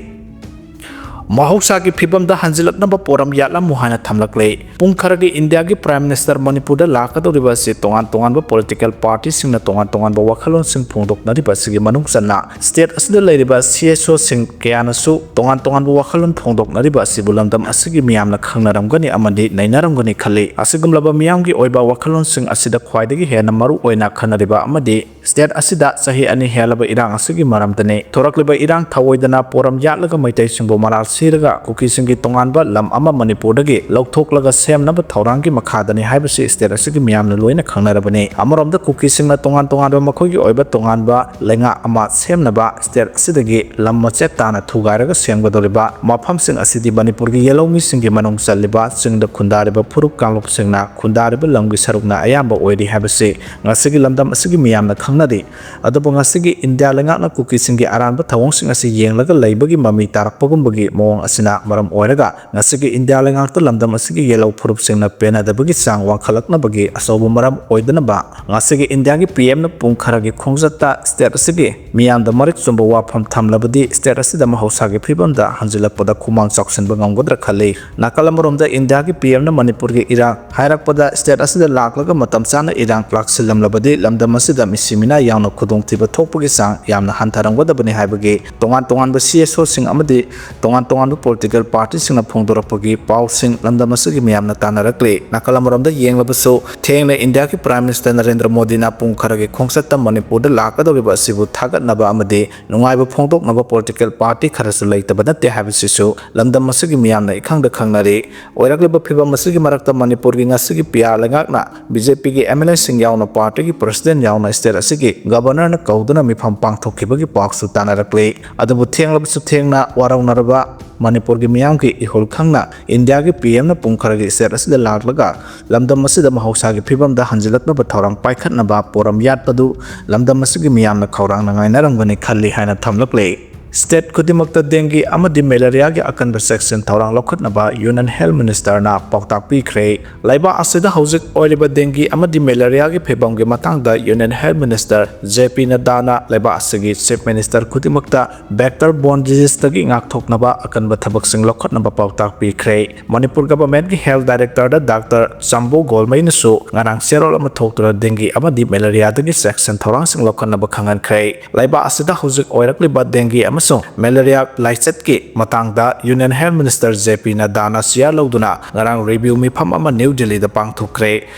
ꯃꯍꯧꯁꯥꯒꯤ ꯐꯤꯕꯝꯗ ꯍꯟꯖꯤꯜꯂꯛꯅꯕ ꯄꯣꯔꯝ ꯌꯥꯠꯂꯝꯃꯨ ꯍꯥꯏꯅ ꯊꯝꯂꯛꯂꯤ꯫ ꯄꯨꯡ ꯈꯔꯒꯤ ꯏꯟꯗꯤꯌꯥꯒꯤ Prime Minister ꯃꯅꯤꯄꯨꯔꯗ ꯂꯥꯛꯀꯗꯧꯔꯤꯕ ꯑꯁꯤ ꯇꯣꯉꯥꯟ ꯇꯣꯉꯥꯟꯕ political partyꯁꯤꯡꯅ ꯇꯣꯉꯥꯟ ꯇꯣꯉꯥꯟꯕ ꯋꯥꯈꯜꯂꯣꯟꯁꯤꯡ ꯐꯣꯡꯗꯣꯛꯅꯔꯤꯕ ꯑꯁꯤꯒꯤ ꯃꯅꯨꯡ ꯆꯟꯅ state ꯑꯁꯤꯗ ꯂꯩꯔꯤꯕ CSOꯁꯤꯡ ꯀꯌꯥꯅꯁꯨ ꯇꯣꯉꯥꯟ ꯇꯣꯉꯥꯟꯕ ꯋꯥꯈꯜꯂꯣꯟ ꯐꯣꯡꯗꯣꯛꯅꯔꯤꯕ ꯑꯁꯤꯕꯨ ꯂꯝꯗꯝ ꯑꯁꯤꯒꯤ ꯃꯤꯌꯥꯝꯅ ꯈꯪꯅꯔꯝꯒꯅꯤ ꯑꯃꯗꯤ ꯅꯩꯅꯔꯝꯒꯅꯤ ꯈꯜꯂꯤ꯫ ꯑꯁꯤꯒꯨꯝꯂꯕ ꯃꯤꯌꯥꯝꯒꯤ ꯑꯣꯏꯕ ꯋꯥꯈꯜꯂꯣꯟꯁꯤꯡ ꯑꯁꯤꯗ ꯈ꯭ꯋꯥꯏꯗꯒꯤ ꯍꯦꯟꯅ ꯃꯔꯨ ꯑꯣꯏꯅ ꯈꯟꯅꯔꯤꯕ ꯑꯃꯗꯤ state ꯑꯁꯤꯗ ꯆꯍꯤ ꯑꯅꯤ ꯍꯦꯜꯂꯕ ꯏꯔꯥꯡ ꯑꯁꯤꯒꯤ ꯃꯔꯝꯗꯅꯤ꯫ ꯊꯣꯔꯛꯂꯤꯕ ꯏꯔꯥꯡ ꯊꯧꯑꯣꯏꯗꯅ ꯄꯣꯔꯝ ꯌꯥꯠꯂꯒ ꯃꯩꯇꯩꯁꯤꯡꯕꯨ ꯃꯔꯥꯜ ꯁꯤꯔꯒ ꯀꯨꯀꯤꯁꯤꯡꯒꯤ ꯇꯣꯉꯥꯟꯕ ꯂꯝ ꯑꯃ ꯃꯅꯤꯄꯨꯔꯗꯒꯤ ꯂꯧꯊꯣꯛꯂꯒ ꯁꯦꯝꯅꯕ ꯊꯧꯔꯥꯡꯒꯤ ꯃꯈꯥꯗꯅꯤ ꯍꯥꯏꯕꯁꯤ state ꯑꯁꯤꯒꯤ ꯃꯤꯌꯥꯝꯅ ꯂꯣꯏꯅ ꯈꯪꯅꯔꯕꯅꯤ꯫ ꯑꯃꯔꯣꯝꯗ ꯀꯨꯀꯤꯁꯤꯡꯅ ꯇꯣꯉꯥꯟ ꯇꯣꯉꯥꯟꯕ ꯃꯈꯣꯏꯒꯤ ꯑꯣꯏꯕ ꯇꯣꯉꯥꯟꯕ ꯂꯩꯉꯥꯛ ꯑꯃ ꯁꯦꯝꯅꯕ state ꯑꯁꯤꯗꯒꯤ ꯂꯝ ꯃꯆꯦꯠ ꯇꯥꯅ ꯊꯨꯒꯥꯏꯔꯒ ꯁꯦꯝꯒꯗꯧꯔꯤꯕ ꯃꯐꯝꯁꯤꯡ ꯑꯁꯤꯗꯤ ꯃꯅꯤꯄꯨꯔꯒꯤ ꯌꯦꯜꯍꯧꯃꯤꯁꯤꯡꯒꯤ ꯃꯅꯨꯡ ꯆꯜꯂꯤꯕ ꯆꯤꯡꯗ ꯈꯨꯟꯗꯥꯔꯤꯕ ꯐꯨꯔꯨꯞ ꯀꯥꯡꯂꯨꯞꯁꯤꯡꯅ ꯈꯨꯟꯗꯥꯔꯤꯕ ꯂꯝꯒꯤ ꯁꯔꯨꯛꯅ ꯑꯌꯥꯝꯕ ꯑꯣꯏꯔꯤ ꯍꯥꯏꯕꯁꯤ ꯉꯁꯤꯒꯤ ꯂꯝꯗꯝ ꯑꯁꯤꯒꯤ ꯃꯤꯌꯥꯝꯅ ꯈꯪꯅꯔꯤ꯫ ꯑꯗꯨꯕꯨ ꯉꯁꯤꯒꯤ ꯏꯟꯗꯤꯌꯥ ꯂꯩꯉꯥꯛꯅ ꯀꯨꯀꯤꯁꯤꯡꯒꯤ ꯑꯔꯥꯟꯕ ꯊꯧꯑꯣꯡꯁꯤꯡ ꯑꯁꯤ ꯌꯦꯡꯂꯒ ꯂꯩꯕꯒꯤ ꯃꯃꯤ ꯇꯥꯔꯛꯄꯒꯨꯝꯕꯒꯤ ꯃꯑꯣꯡ ꯑꯁꯤꯅ ꯃꯔꯝ ꯑꯣꯏꯔꯒ ꯉꯁꯤꯒꯤ ꯏꯟꯗꯤꯌꯥ ꯂꯩꯉꯥꯛꯇ ꯂꯝꯗꯝ ꯑꯁꯤꯒꯤ ꯌꯦꯜꯍꯧ ꯐꯨꯔꯨꯞꯁꯤꯡꯅ ꯄꯦꯟꯅꯗꯕꯒꯤ ꯆꯥꯡ ꯋꯥꯡꯈꯠꯂꯛꯅꯕꯒꯤ ꯑꯆꯧꯕ ꯃꯔꯝ ꯑꯣꯏꯗꯅꯕ ꯉꯁꯤꯒꯤ ꯏꯟꯗꯤꯌꯥꯒꯤ PMꯅ ꯄꯨꯡ ꯈꯔꯒꯤ ꯈꯣꯡꯆꯠꯇ state ꯑꯁꯤꯒꯤ ꯃꯤꯌꯥꯝꯗ ꯃꯔꯤꯛ ꯆꯨꯝꯕ ꯋꯥꯐꯝ ꯊꯝꯂꯕꯗꯤ state ꯑꯁꯤꯗ ꯃꯍꯧꯁꯥꯒꯤ ꯐꯤꯕꯝꯗ ꯍꯟꯖꯤꯜꯂꯛꯄꯗ ꯈꯨꯃꯥꯡ ꯆꯥꯎꯁꯤꯟꯕ ꯉꯝꯒꯗ꯭ꯔꯥ ꯈꯜꯂꯤ꯫ ꯅꯥꯀꯜ ꯑꯃꯔꯣꯝꯗ ꯏꯟꯗꯤꯌꯥꯒꯤ PMꯅ ꯃꯅꯤꯄꯨꯔꯒꯤ ꯏꯔꯥꯡ ꯍꯥꯏꯔꯛꯄꯗ state ꯑꯁꯤꯗ ꯂꯥꯛꯂꯒ ꯃꯇꯝ ꯆꯥꯅ ꯏꯔꯥꯡ ꯂꯥꯛꯁꯤꯜꯂꯝꯂꯕꯗꯤ ꯂꯝꯗꯝ ꯑꯁꯤꯗ ꯃꯤꯁꯤ ꯃꯤꯅꯥ ꯌꯥꯎꯅ ꯈꯨꯗꯣꯡꯊꯤꯕ ꯊꯣꯛꯄꯒꯤ ꯆꯥꯡ ꯌꯥꯝꯅ ꯍꯟꯊꯔꯝꯒꯗꯕꯅꯤ ꯍꯥꯏꯕꯒꯤ ꯇꯣꯉꯥꯟ ꯇꯣꯉꯥꯟꯕ C S Oꯁꯤꯡ ꯑꯃꯗꯤ ꯇꯣꯉꯥꯟ ꯇꯣꯉꯥꯟꯕ political partyꯁꯤꯡꯅ ꯐꯣꯡꯗꯣꯔꯛꯄꯒꯤ ꯄꯥꯎꯁꯤꯡ ꯂꯝꯗꯝ ꯑꯁꯤꯒꯤ ꯃꯤꯌꯥꯝꯅ ꯇꯥꯟꯅꯔꯛꯂꯤ꯫ ꯅꯥꯀꯜ ꯑꯃꯔꯣꯝꯗ ꯌꯦꯡꯂꯕꯁꯨ, ꯊꯦꯡꯅ ꯏꯟꯗꯤꯌꯥꯒꯤ Prime Minister ꯅꯔꯦꯟꯗ꯭ꯔ ꯃꯣꯗꯤꯅ ꯄꯨꯡ ꯈꯔꯒꯤ ꯈꯣꯡꯆꯠꯇ ꯃꯅꯤꯄꯨꯔꯗ ꯂꯥꯛꯀꯗꯧꯔꯤꯕ ꯑꯁꯤꯕꯨ ꯊꯥꯒꯠꯅꯕ ꯑꯃꯗꯤ ꯅꯨꯡꯉꯥꯏꯕ ꯐꯣꯡꯗꯣꯛꯅꯕ political party ꯈꯔꯁꯨ ꯂꯩꯇꯕ ꯅꯠꯇꯦ ꯍꯥꯏꯕꯁꯤꯁꯨ ꯂꯝꯗꯝ ꯑꯁꯤꯒꯤ ꯃꯤꯌꯥꯝꯅ ꯏꯈꯪꯗ ꯈꯪꯅꯔꯤ꯫ ꯑꯣꯏꯔꯛꯂꯤꯕ ꯐꯤꯕꯝ ꯑꯁꯤꯒꯤ ꯃꯔꯛꯇ ꯃꯅꯤꯄꯨꯔꯒꯤ ꯉꯁꯤꯒꯤ P R ꯂꯩꯉꯥꯛꯅ B J Pꯒꯤ M L Aꯁꯤꯡ ꯌꯥꯎꯅ partyꯒꯤ president ꯌꯥꯎꯅ state ꯑꯁꯤꯒꯤ governorꯅ ꯀꯧꯗꯨꯅ ꯃꯤꯐꯝ ꯄꯥꯡꯊꯣꯛꯈꯤꯕꯒꯤ ꯄꯥꯎꯁꯨ ꯇꯥꯟꯅꯔꯛꯂꯤ꯫ ꯑꯗꯨꯕꯨ ꯊꯦꯡꯂꯕꯁꯨ ꯊꯦꯡꯅ ꯋꯥꯔꯧꯅꯔꯕ ꯃꯅꯤꯄꯨꯔꯒꯤ ꯃꯤꯌꯥꯝꯒꯤ ꯏꯍꯨꯜ ꯈꯪꯅ ꯏꯟꯗꯤꯌꯥꯒꯤ P Mꯅ ꯄꯨꯡ ꯈꯔꯒꯤ state ꯑꯁꯤꯗ ꯂꯥꯛꯂꯒ ꯂꯝꯗꯝ ꯑꯁꯤꯗ ꯃꯍꯧꯁꯥꯒꯤ ꯐꯤꯕꯝꯗ ꯍꯟꯖꯤꯜꯂꯛꯅꯕ ꯊꯧꯔꯥꯡ ꯄꯥꯏꯈꯠꯅꯕ ꯄꯣꯔꯝ ꯌꯥꯠꯄꯗꯨ ꯂꯝꯗꯝ ꯑꯁꯤꯒꯤ ꯃꯤꯌꯥꯝꯅ ꯈꯧꯔꯥꯡꯅ ꯉꯥꯏꯅꯔꯝꯒꯅꯤ ꯈꯜꯂꯤ ꯍꯥꯏꯅ ꯊꯝꯂꯛꯂꯤ꯫ State ꯈꯨꯗꯤꯡꯃꯛꯇ dengue ꯑꯃꯗꯤ malariaꯒꯤ ꯑꯀꯟꯕ ꯆꯦꯛꯁꯤꯟ ꯊꯧꯔꯥꯡ ꯂꯧꯈꯠꯅꯕ Union Health Ministerꯅ ꯄꯥꯎꯇꯥꯛ ꯄꯤꯈ꯭ꯔꯦ꯫ ꯂꯩꯕꯥꯛ ꯑꯁꯤꯗ ꯍꯧꯖꯤꯛ ꯑꯣꯏꯔꯤꯕ dengue ꯑꯃꯗꯤ malariaꯒꯤ ꯐꯤꯕꯝꯒꯤ ꯃꯇꯥꯡꯗ Union Health Minister J P Naddana ꯂꯩꯕꯥꯛ ꯑꯁꯤꯒꯤ Chief Minister ꯈꯨꯗꯤꯡꯃꯛꯇ vector borne diseaseꯇꯒꯤ ꯉꯥꯛꯊꯣꯛꯅꯕ ꯑꯀꯟꯕ ꯊꯕꯛꯁꯤꯡ ꯂꯧꯈꯠꯅꯕ ꯄꯥꯎꯇꯥꯛ ꯄꯤꯈ꯭ꯔꯦ꯫ ꯃꯅꯤꯄꯨꯔ governmentꯀꯤ health directorꯗ Doctor ꯆꯥꯝꯕꯧ ꯒꯣꯜꯃꯩꯅꯁꯨ ꯉꯔꯥꯡ ꯆꯦꯔꯣꯜ ꯑꯃ ꯊꯣꯛꯇꯨꯅ dengue ꯑꯃꯗꯤ malariaꯗꯒꯤ ꯆꯦꯛꯁꯤꯟ ꯊꯧꯔꯥꯡꯁꯤꯡ ꯂꯧꯈꯠꯅꯕ ꯈꯪꯍꯟꯈ꯭ꯔꯦ꯫ ꯂꯩꯕꯥꯛ ꯑꯁꯤꯗ ꯍꯧꯖꯤꯛ ꯑꯣꯏꯔꯛꯂꯤꯕ dengue ꯑꯃꯁꯨꯡ malaria ꯂꯥꯏꯆꯠꯀꯤ ꯃꯇꯥꯡꯗ Union Health Minister J P Naddana chair ꯂꯧꯗꯨꯅ ꯉꯔꯥꯡ review ꯃꯤꯐꯝ ꯑꯃ ꯅ꯭ꯌꯨ ꯗꯤꯜꯂꯤꯗ ꯄꯥꯡꯊꯣꯛꯈ꯭ꯔꯦ꯫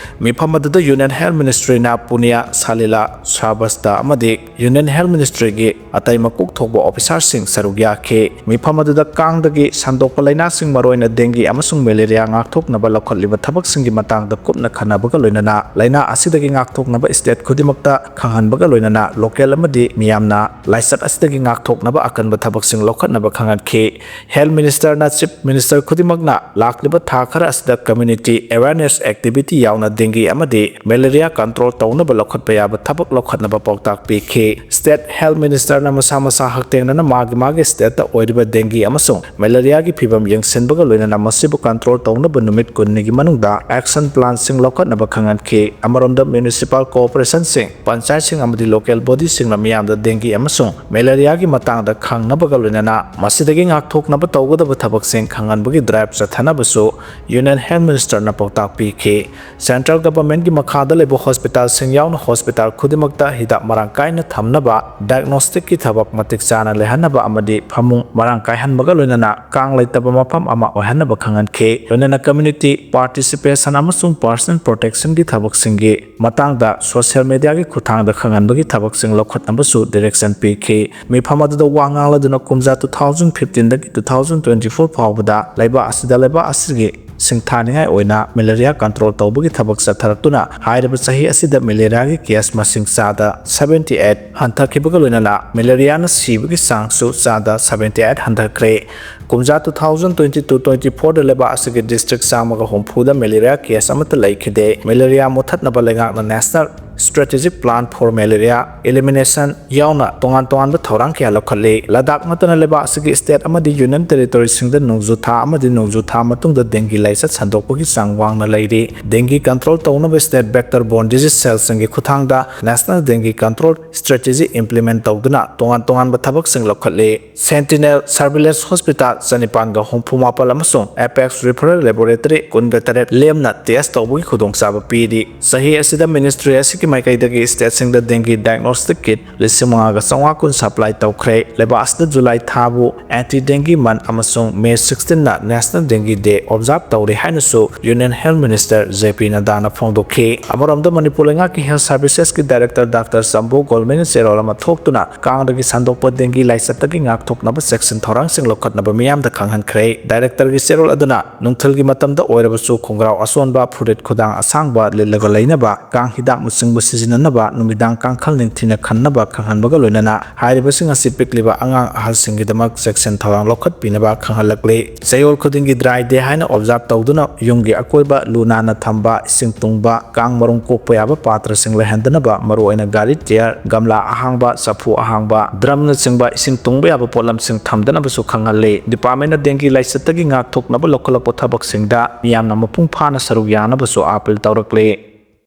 ꯃꯤꯐꯝ ꯑꯗꯨꯗ Union Health Ministryꯅ ꯄꯨꯅꯤꯌꯥ, ꯁꯥꯂꯤꯂꯥ, ꯁ꯭ꯔꯥꯕꯁꯇ ꯑꯃꯗꯤ Union Health Ministryꯒꯤ ꯑꯇꯩ ꯃꯀꯣꯛ ꯊꯣꯛꯄ officerꯁꯤꯡ ꯁꯔꯨꯛ ꯌꯥꯈꯤ꯫ ꯃꯤꯐꯝ ꯑꯗꯨꯗ ꯀꯥꯡꯗꯒꯤ ꯁꯟꯗꯣꯛꯄ ꯂꯥꯏꯅꯥꯁꯤꯡ, ꯃꯔꯨꯑꯣꯏꯅ dengue ꯑꯃꯁꯨꯡ malaria ꯉꯥꯛꯊꯣꯛꯅꯕ ꯂꯧꯈꯠꯂꯤꯕ ꯊꯕꯛꯁꯤꯡꯒꯤ ꯃꯇꯥꯡꯗ ꯀꯨꯞꯅ ꯈꯟꯅꯕꯒ ꯂꯣꯏꯅꯅ ꯂꯥꯏꯅꯥ ꯑꯁꯤꯗꯒꯤ ꯉꯥꯛꯊꯣꯛꯅꯕ state ꯈꯨꯗꯤꯡꯃꯛꯇ ꯈꯪꯍꯟꯕꯒ ꯂꯣꯏꯅꯅ local ꯑꯃꯗꯤ ꯃꯤꯌꯥꯝꯅ ꯂꯥꯏꯆꯠ ꯑꯁꯤꯗꯒꯤ ꯉꯥꯛꯊꯣꯛꯅꯕ ꯑꯀꯟꯕ ꯊꯕꯛꯁꯤꯡ ꯂꯧꯈꯠꯅꯕ ꯈꯪꯍꯟꯈꯤ꯫ Health Ministerꯅ Chief Minister ꯈꯨꯗꯤꯡꯃꯛꯅ ꯂꯥꯛꯂꯤꯕ ꯊꯥ ꯈꯔ ꯑꯁꯤꯗ community awareness activity ꯌꯥꯎꯅ dengue ꯑꯃꯗꯤ malaria control ꯇꯧꯅꯕ ꯂꯧꯈꯠꯄ ꯌꯥꯕ ꯊꯕꯛ ꯂꯧꯈꯠꯅꯕ ꯄꯥꯎꯇꯥꯛ ꯄꯤꯈꯤ꯫ State Health Ministerꯅ ꯃꯁꯥ ꯃꯁꯥ ꯍꯛꯊꯦꯡꯅꯅ ꯃꯥꯒꯤ ꯃꯥꯒꯤ stateꯇ ꯑꯣꯏꯔꯤꯕ dengue ꯑꯃꯁꯨꯡ malariaꯒꯤ ꯐꯤꯕꯝ ꯌꯦꯡꯁꯤꯟꯕꯒ ꯂꯣꯏꯅꯅ ꯃꯁꯤꯕꯨ control ꯇꯧꯅꯕ ꯅꯨꯃꯤꯠ ꯀꯨꯟꯅꯤꯒꯤ ꯃꯅꯨꯡꯗ action planꯁꯤꯡ ꯂꯧꯈꯠꯅꯕ ꯈꯪꯍꯟꯈꯤ꯫ ꯑꯃꯔꯣꯝꯗ municipal corporationꯁꯤꯡ, ꯄꯟꯆꯥꯌꯠꯁꯤꯡ ꯑꯃꯗꯤ local bodyꯁꯤꯡꯅ ꯃꯤꯌꯥꯝꯗ dengue ꯑꯃꯁꯨꯡ malariaꯒꯤ ꯃꯇꯥꯡꯗ ꯈꯪꯅꯕꯒ ꯂꯣꯏꯅꯅ ꯃꯁꯤꯗꯒꯤ ꯉꯥꯛꯊꯣꯛꯅꯕ ꯇꯧꯒꯗꯕ ꯊꯕꯛꯁꯤꯡ ꯈꯪꯍꯟꯕꯒꯤ ꯗ꯭ꯔꯥꯏꯚ ꯆꯠꯊꯅꯕꯁꯨ ꯌꯨꯅꯤꯌꯟ ꯍꯦꯜꯊ ꯃꯤꯅꯤꯁꯇꯔꯅ ꯄꯥꯎꯇꯥꯛ ꯄꯤꯈꯤ꯫ ꯁꯦꯟꯇ꯭ꯔꯦꯜ ꯒꯚꯔꯟꯃꯦꯟꯠꯀꯤ ꯃꯈꯥꯗ ꯂꯩꯕ ꯍꯣꯁꯄꯤꯇꯥꯜꯁꯤꯡ ꯌꯥꯎꯅ ꯍꯣꯁꯄꯤꯇꯥꯜ ꯈꯨꯗꯤꯡꯃꯛꯇ ꯍꯤꯗꯥꯛ ꯃꯔꯥꯡ ꯀꯥꯏꯅ ꯊꯝꯅꯕ, ꯗꯥꯏꯒꯅꯣꯁꯇꯤꯛꯀꯤ ꯊꯕꯛ ꯃꯇꯤꯛ ꯆꯥꯅ ꯂꯩꯍꯟꯅꯕ ꯑꯃꯗꯤ ꯐꯃꯨꯡ ꯃꯔꯥꯡ ꯀꯥꯏꯍꯟꯕꯒ ꯂꯣꯏꯅꯅ ꯀꯥꯡ ꯂꯩꯇꯕ ꯃꯐꯝ ꯑꯃ ꯑꯣꯏꯍꯟꯅꯕ ꯈꯪꯍꯟꯈꯤ꯫ ꯂꯣꯏꯅꯅ ꯀꯝꯃ꯭ꯌꯨꯅꯤꯇꯤ ꯄꯥꯔꯇꯤꯁꯤꯄꯦꯁꯟ ꯑꯃꯁꯨꯡ ꯄꯔꯁꯅꯦꯜ ꯄ꯭ꯔꯣꯇꯦꯛꯁꯟꯒꯤ ꯊꯕꯛꯁꯤꯡꯒꯤ ꯃꯇꯥꯡꯗ ꯁꯣꯁꯤꯌꯦꯜ ꯃꯤꯗꯤꯌꯥꯒꯤ ꯈꯨꯠꯊꯥꯡꯗ ꯈꯪꯍꯟꯕꯒꯤ ꯊꯕꯛꯁꯤꯡ ꯂꯧꯈꯠꯅꯕꯁꯨ ꯗꯤꯔꯦꯛꯁꯟ ꯄꯤꯈꯤ꯫ ꯃꯤꯐꯝ ꯑꯗꯨꯗ ꯋꯥ ꯉꯥꯡꯂꯗꯨꯅ ꯀꯨꯝꯖꯥ two thousand fifteen ꯗꯒꯤ two thousand twenty four ꯐꯥꯎꯕꯗ ꯂꯩꯕꯥꯛ ꯑꯁꯤꯗ ꯂꯩꯕꯥꯛ ꯑꯁꯤꯒꯤ ꯁꯤꯡꯊꯥꯅꯤꯡꯉꯥꯏ ꯑꯣꯏꯅ ꯃꯦꯂꯦꯔꯤꯌꯥ ꯀꯟꯇ꯭ꯔꯣꯜ ꯇꯧꯕꯒꯤ ꯊꯕꯛ ꯆꯠꯊꯔꯛꯇꯨꯅ ꯍꯥꯏꯔꯤꯕ ꯆꯍꯤ ꯑꯁꯤꯗ ꯃꯦꯂꯦꯔꯤꯌꯥꯒꯤ ꯀꯦꯁ ꯃꯁꯤꯡ ꯆꯥꯗ seventy eight ꯍꯟꯊꯈꯤꯕꯒ ꯂꯣꯏꯅꯅ ꯃꯦꯂꯦꯔꯤꯌꯥꯅ ꯁꯤꯕꯒꯤ ꯆꯥꯡꯁꯨ ꯆꯥꯗ seventy eight ꯍꯟꯊꯈ꯭ꯔꯦ꯫ ꯀꯨꯝꯖꯥ two thousand twenty two twenty four ꯗ ꯂꯩꯕꯥꯛ ꯑꯁꯤꯒꯤ ꯗꯤꯁꯇ꯭ꯔꯤꯛ ꯆꯥꯝꯃꯒ ꯍꯨꯝꯐꯨꯗ ꯃꯦꯂꯦꯔꯤꯌꯥ ꯀꯦꯁ ꯑꯃꯠꯇ ꯂꯩꯈꯤꯗꯦ꯫ ꯃꯦꯂꯦꯔꯤꯌꯥ ꯃꯨꯊꯠꯅꯕ ꯂꯩꯉꯥꯛꯅ National Strategic Plan for Malaria Elimination ꯌꯥꯎꯅ ꯇꯣꯉꯥꯟ ꯇꯣꯉꯥꯟꯕ ꯊꯧꯔꯥꯡ ꯀꯌꯥ ꯂꯧꯈꯠꯂꯤ꯫ ꯂꯗꯥꯛ ꯅꯠꯇꯅ ꯂꯩꯕꯥꯛ ꯑꯁꯤꯒꯤ ꯁ꯭ꯇꯦꯠ ꯑꯃꯗꯤ ꯌꯨꯅꯤꯌꯟ ꯇꯦꯔꯤꯇꯣꯔꯤꯁꯤꯡꯗ ꯅꯣꯡꯖꯨ ꯊꯥ ꯑꯃꯗꯤ ꯅꯣꯡꯖꯨ ꯊꯥ ꯃꯇꯨꯡꯗ ꯗꯦꯡꯒꯤ ꯂꯥꯏꯆꯠ ꯁꯟꯗꯣꯛꯄꯒꯤ ꯆꯥꯡ ꯋꯥꯡꯅ ꯂꯩꯔꯤ꯫ ꯗꯦꯡꯒꯤ ꯀꯟꯇ꯭ꯔꯣꯜ ꯇꯧꯅꯕ ꯁ꯭ꯇꯦꯠ ꯚꯦꯛꯇꯔ ꯕꯣꯔꯟ ꯗꯤꯖꯤꯖ ꯁꯦꯜꯁꯤꯡꯒꯤ ꯈꯨꯠꯊꯥꯡꯗ National Dengue Control Strategy implement ꯇꯧꯗꯨꯅ ꯇꯣꯉꯥꯟ ꯇꯣꯉꯥꯟꯕ ꯊꯕꯛꯁꯤꯡ ꯂꯧꯈꯠꯂꯤ꯫ Sentinel Surveillance Hospital ꯆꯅꯤꯄꯥꯟꯒ ꯍꯨꯝꯐꯨ ꯃꯥꯄꯜ ꯑꯃꯁꯨꯡ Apex Referral Laboratory ꯀꯨꯟꯒ ꯇꯔꯦꯠ ꯂꯦꯝꯅ ꯇꯦꯁ ꯇꯧꯕꯒꯤ ꯈꯨꯗꯣꯡꯆꯥꯕ ꯄꯤꯔꯤ꯫ ꯆꯍꯤ ꯑꯁꯤꯗ ꯃꯤꯅꯤꯁꯇ꯭ꯔꯤ ꯑꯁꯤꯒꯤ ꯃꯥꯏꯀꯩꯗꯒꯤ ꯁ꯭ꯇꯦꯠꯁꯤꯡꯗ ꯗꯦꯡꯒꯤ ꯗꯥꯏꯒꯅꯣꯁꯇꯤꯛ ꯀꯤꯠ ꯂꯤꯁꯤꯡ ꯃꯉꯥꯒ ꯆꯥꯝꯃꯉꯥ ꯀꯨꯟ ꯁꯄ꯭ꯂꯥꯏ ꯇꯧꯈ꯭ꯔꯦ꯫ ꯂꯩꯕꯥꯛ ꯑꯁꯤꯗ ꯖꯨꯂꯥꯏ ꯊꯥꯕꯨ ꯑꯦꯟꯇꯤ ꯗꯦꯡꯒꯤ ꯃꯟꯊ ꯑꯃꯁꯨꯡ ꯃꯦ sixteen ꯅ National Dengue Day ꯑꯣꯕꯖꯥꯔꯚ ꯇꯧꯔꯤ ꯍꯥꯏꯅꯁꯨ ꯌꯨꯅꯤꯌꯟ ꯍꯦꯜꯊ ꯃꯤꯅꯤꯁꯇꯔ ꯖꯦ ꯄꯤ ꯅꯗꯥꯅ ꯐꯣꯡꯗꯣꯛꯈꯤ꯫ ꯑꯃꯔꯣꯝꯗ ꯃꯅꯤꯄꯨꯔ ꯂꯩꯉꯥꯛꯀꯤ ꯍꯦꯜꯊ ꯁꯔꯚꯤꯁꯦꯁꯀꯤ ꯗꯥꯏꯔꯦꯛꯇꯔ ꯗꯥꯛꯇꯔ ꯆꯝꯕꯣ ꯒꯣꯜꯃꯦꯟꯅ ꯆꯦꯔꯣꯜ ꯑꯃ ꯊꯣꯛꯇꯨꯅ ꯀꯥꯡꯗꯒꯤ ꯁꯟꯗꯣꯛꯄ ꯗꯦꯡꯒꯤ ꯂꯥꯏꯆꯠꯇꯒꯤ ꯉꯥꯛꯊꯣꯛꯅꯕ ꯆꯦꯛꯁꯤꯟ ꯊꯧꯔꯥꯡꯁꯤꯡ ꯂꯧꯈꯠꯅꯕ ꯃꯤꯌꯥꯝꯗ ꯈꯪꯍꯟꯈ꯭ꯔꯦ꯫ ꯗꯥꯏꯔꯦꯛꯇꯔꯒꯤ ꯆꯦꯔꯣꯜ ꯑꯗꯨꯅ ꯅꯨꯡꯊꯤꯜꯒꯤ ꯃꯇꯝꯗ ꯑꯣꯏꯔꯕꯁꯨ ꯈꯣꯡꯒ꯭ꯔꯥꯎ ꯑꯁꯣꯟꯕ, ꯐꯨꯔꯤꯠ ꯈꯨꯗꯥꯡ ꯑꯁꯥꯡꯕ ꯂꯤꯠꯂꯒ ꯂꯩꯅꯕ, ꯀꯥꯡ ꯍꯤꯗꯥꯛꯅꯆꯤꯡꯕ ꯁꯤꯖꯤꯟꯅꯅꯕ, ꯅꯨꯃꯤꯗꯥꯡ ꯀꯥꯡꯈꯜ ꯅꯤꯡꯊꯤꯅ ꯈꯟꯅꯕ ꯈꯪꯍꯟꯕꯒ ꯂꯣꯏꯅꯅ ꯍꯥꯏꯔꯤꯕꯁꯤꯡ ꯑꯁꯤ ꯄꯤꯛꯂꯤꯕ ꯑꯉꯥꯡ ꯑꯍꯜꯁꯤꯡꯒꯤꯗꯃꯛ ꯆꯦꯛꯁꯤꯟ ꯊꯧꯔꯥꯡ ꯂꯧꯈꯠꯄꯤꯅꯕ ꯈꯪꯍꯜꯂꯛꯂꯤ꯫ ꯆꯌꯣꯜ ꯈꯨꯗꯤꯡꯒꯤ ꯗ꯭ꯔꯥꯏ ꯗꯦ ꯍꯥꯏꯅ ꯑꯣꯕꯖꯥꯔꯚ ꯇꯧꯗꯨꯅ ꯌꯨꯝꯒꯤ ꯑꯀꯣꯏꯕ ꯂꯨ ꯅꯥꯟꯅ ꯊꯝꯕ, ꯏꯁꯤꯡ ꯇꯨꯡꯕ, ꯀꯥꯡ ꯃꯔꯨꯝ ꯀꯣꯛꯄ ꯌꯥꯕ ꯄꯥꯇ꯭ꯔꯁꯤꯡ ꯂꯩꯍꯟꯗꯅꯕ, ꯃꯔꯨꯑꯣꯏꯅ ꯒꯥꯔꯤ ꯇꯌꯥꯔ, ꯒꯝꯂꯥ ꯑꯍꯥꯡꯕ, ꯆꯐꯨ ꯑꯍꯥꯡꯕ, ꯗ꯭ꯔꯝꯅꯆꯤꯡꯕ ꯏꯁꯤꯡ ꯇꯨꯡꯕ ꯌꯥꯕ ꯄꯣꯠꯂꯝꯁꯤꯡ ꯊꯝꯗꯅꯕꯁꯨ ꯈꯪꯍꯜꯂꯤ꯫ ꯗꯤꯄꯥꯔꯠꯃꯦꯟꯅ ꯗꯦꯡꯒꯤ ꯂꯥꯏꯆꯠꯇꯒꯤ ꯉꯥꯛꯊꯣꯛꯅꯕ ꯂꯧꯈꯠꯂꯛꯄ ꯊꯕꯛꯁꯤꯡꯗ ꯃꯤꯌꯥꯝꯅ ꯃꯄꯨꯡ ꯐꯥꯅ ꯁꯔꯨꯛ ꯌꯥꯅꯕꯁꯨ ꯑꯥꯄꯤꯜ ꯇꯧꯔꯛꯂꯤ꯫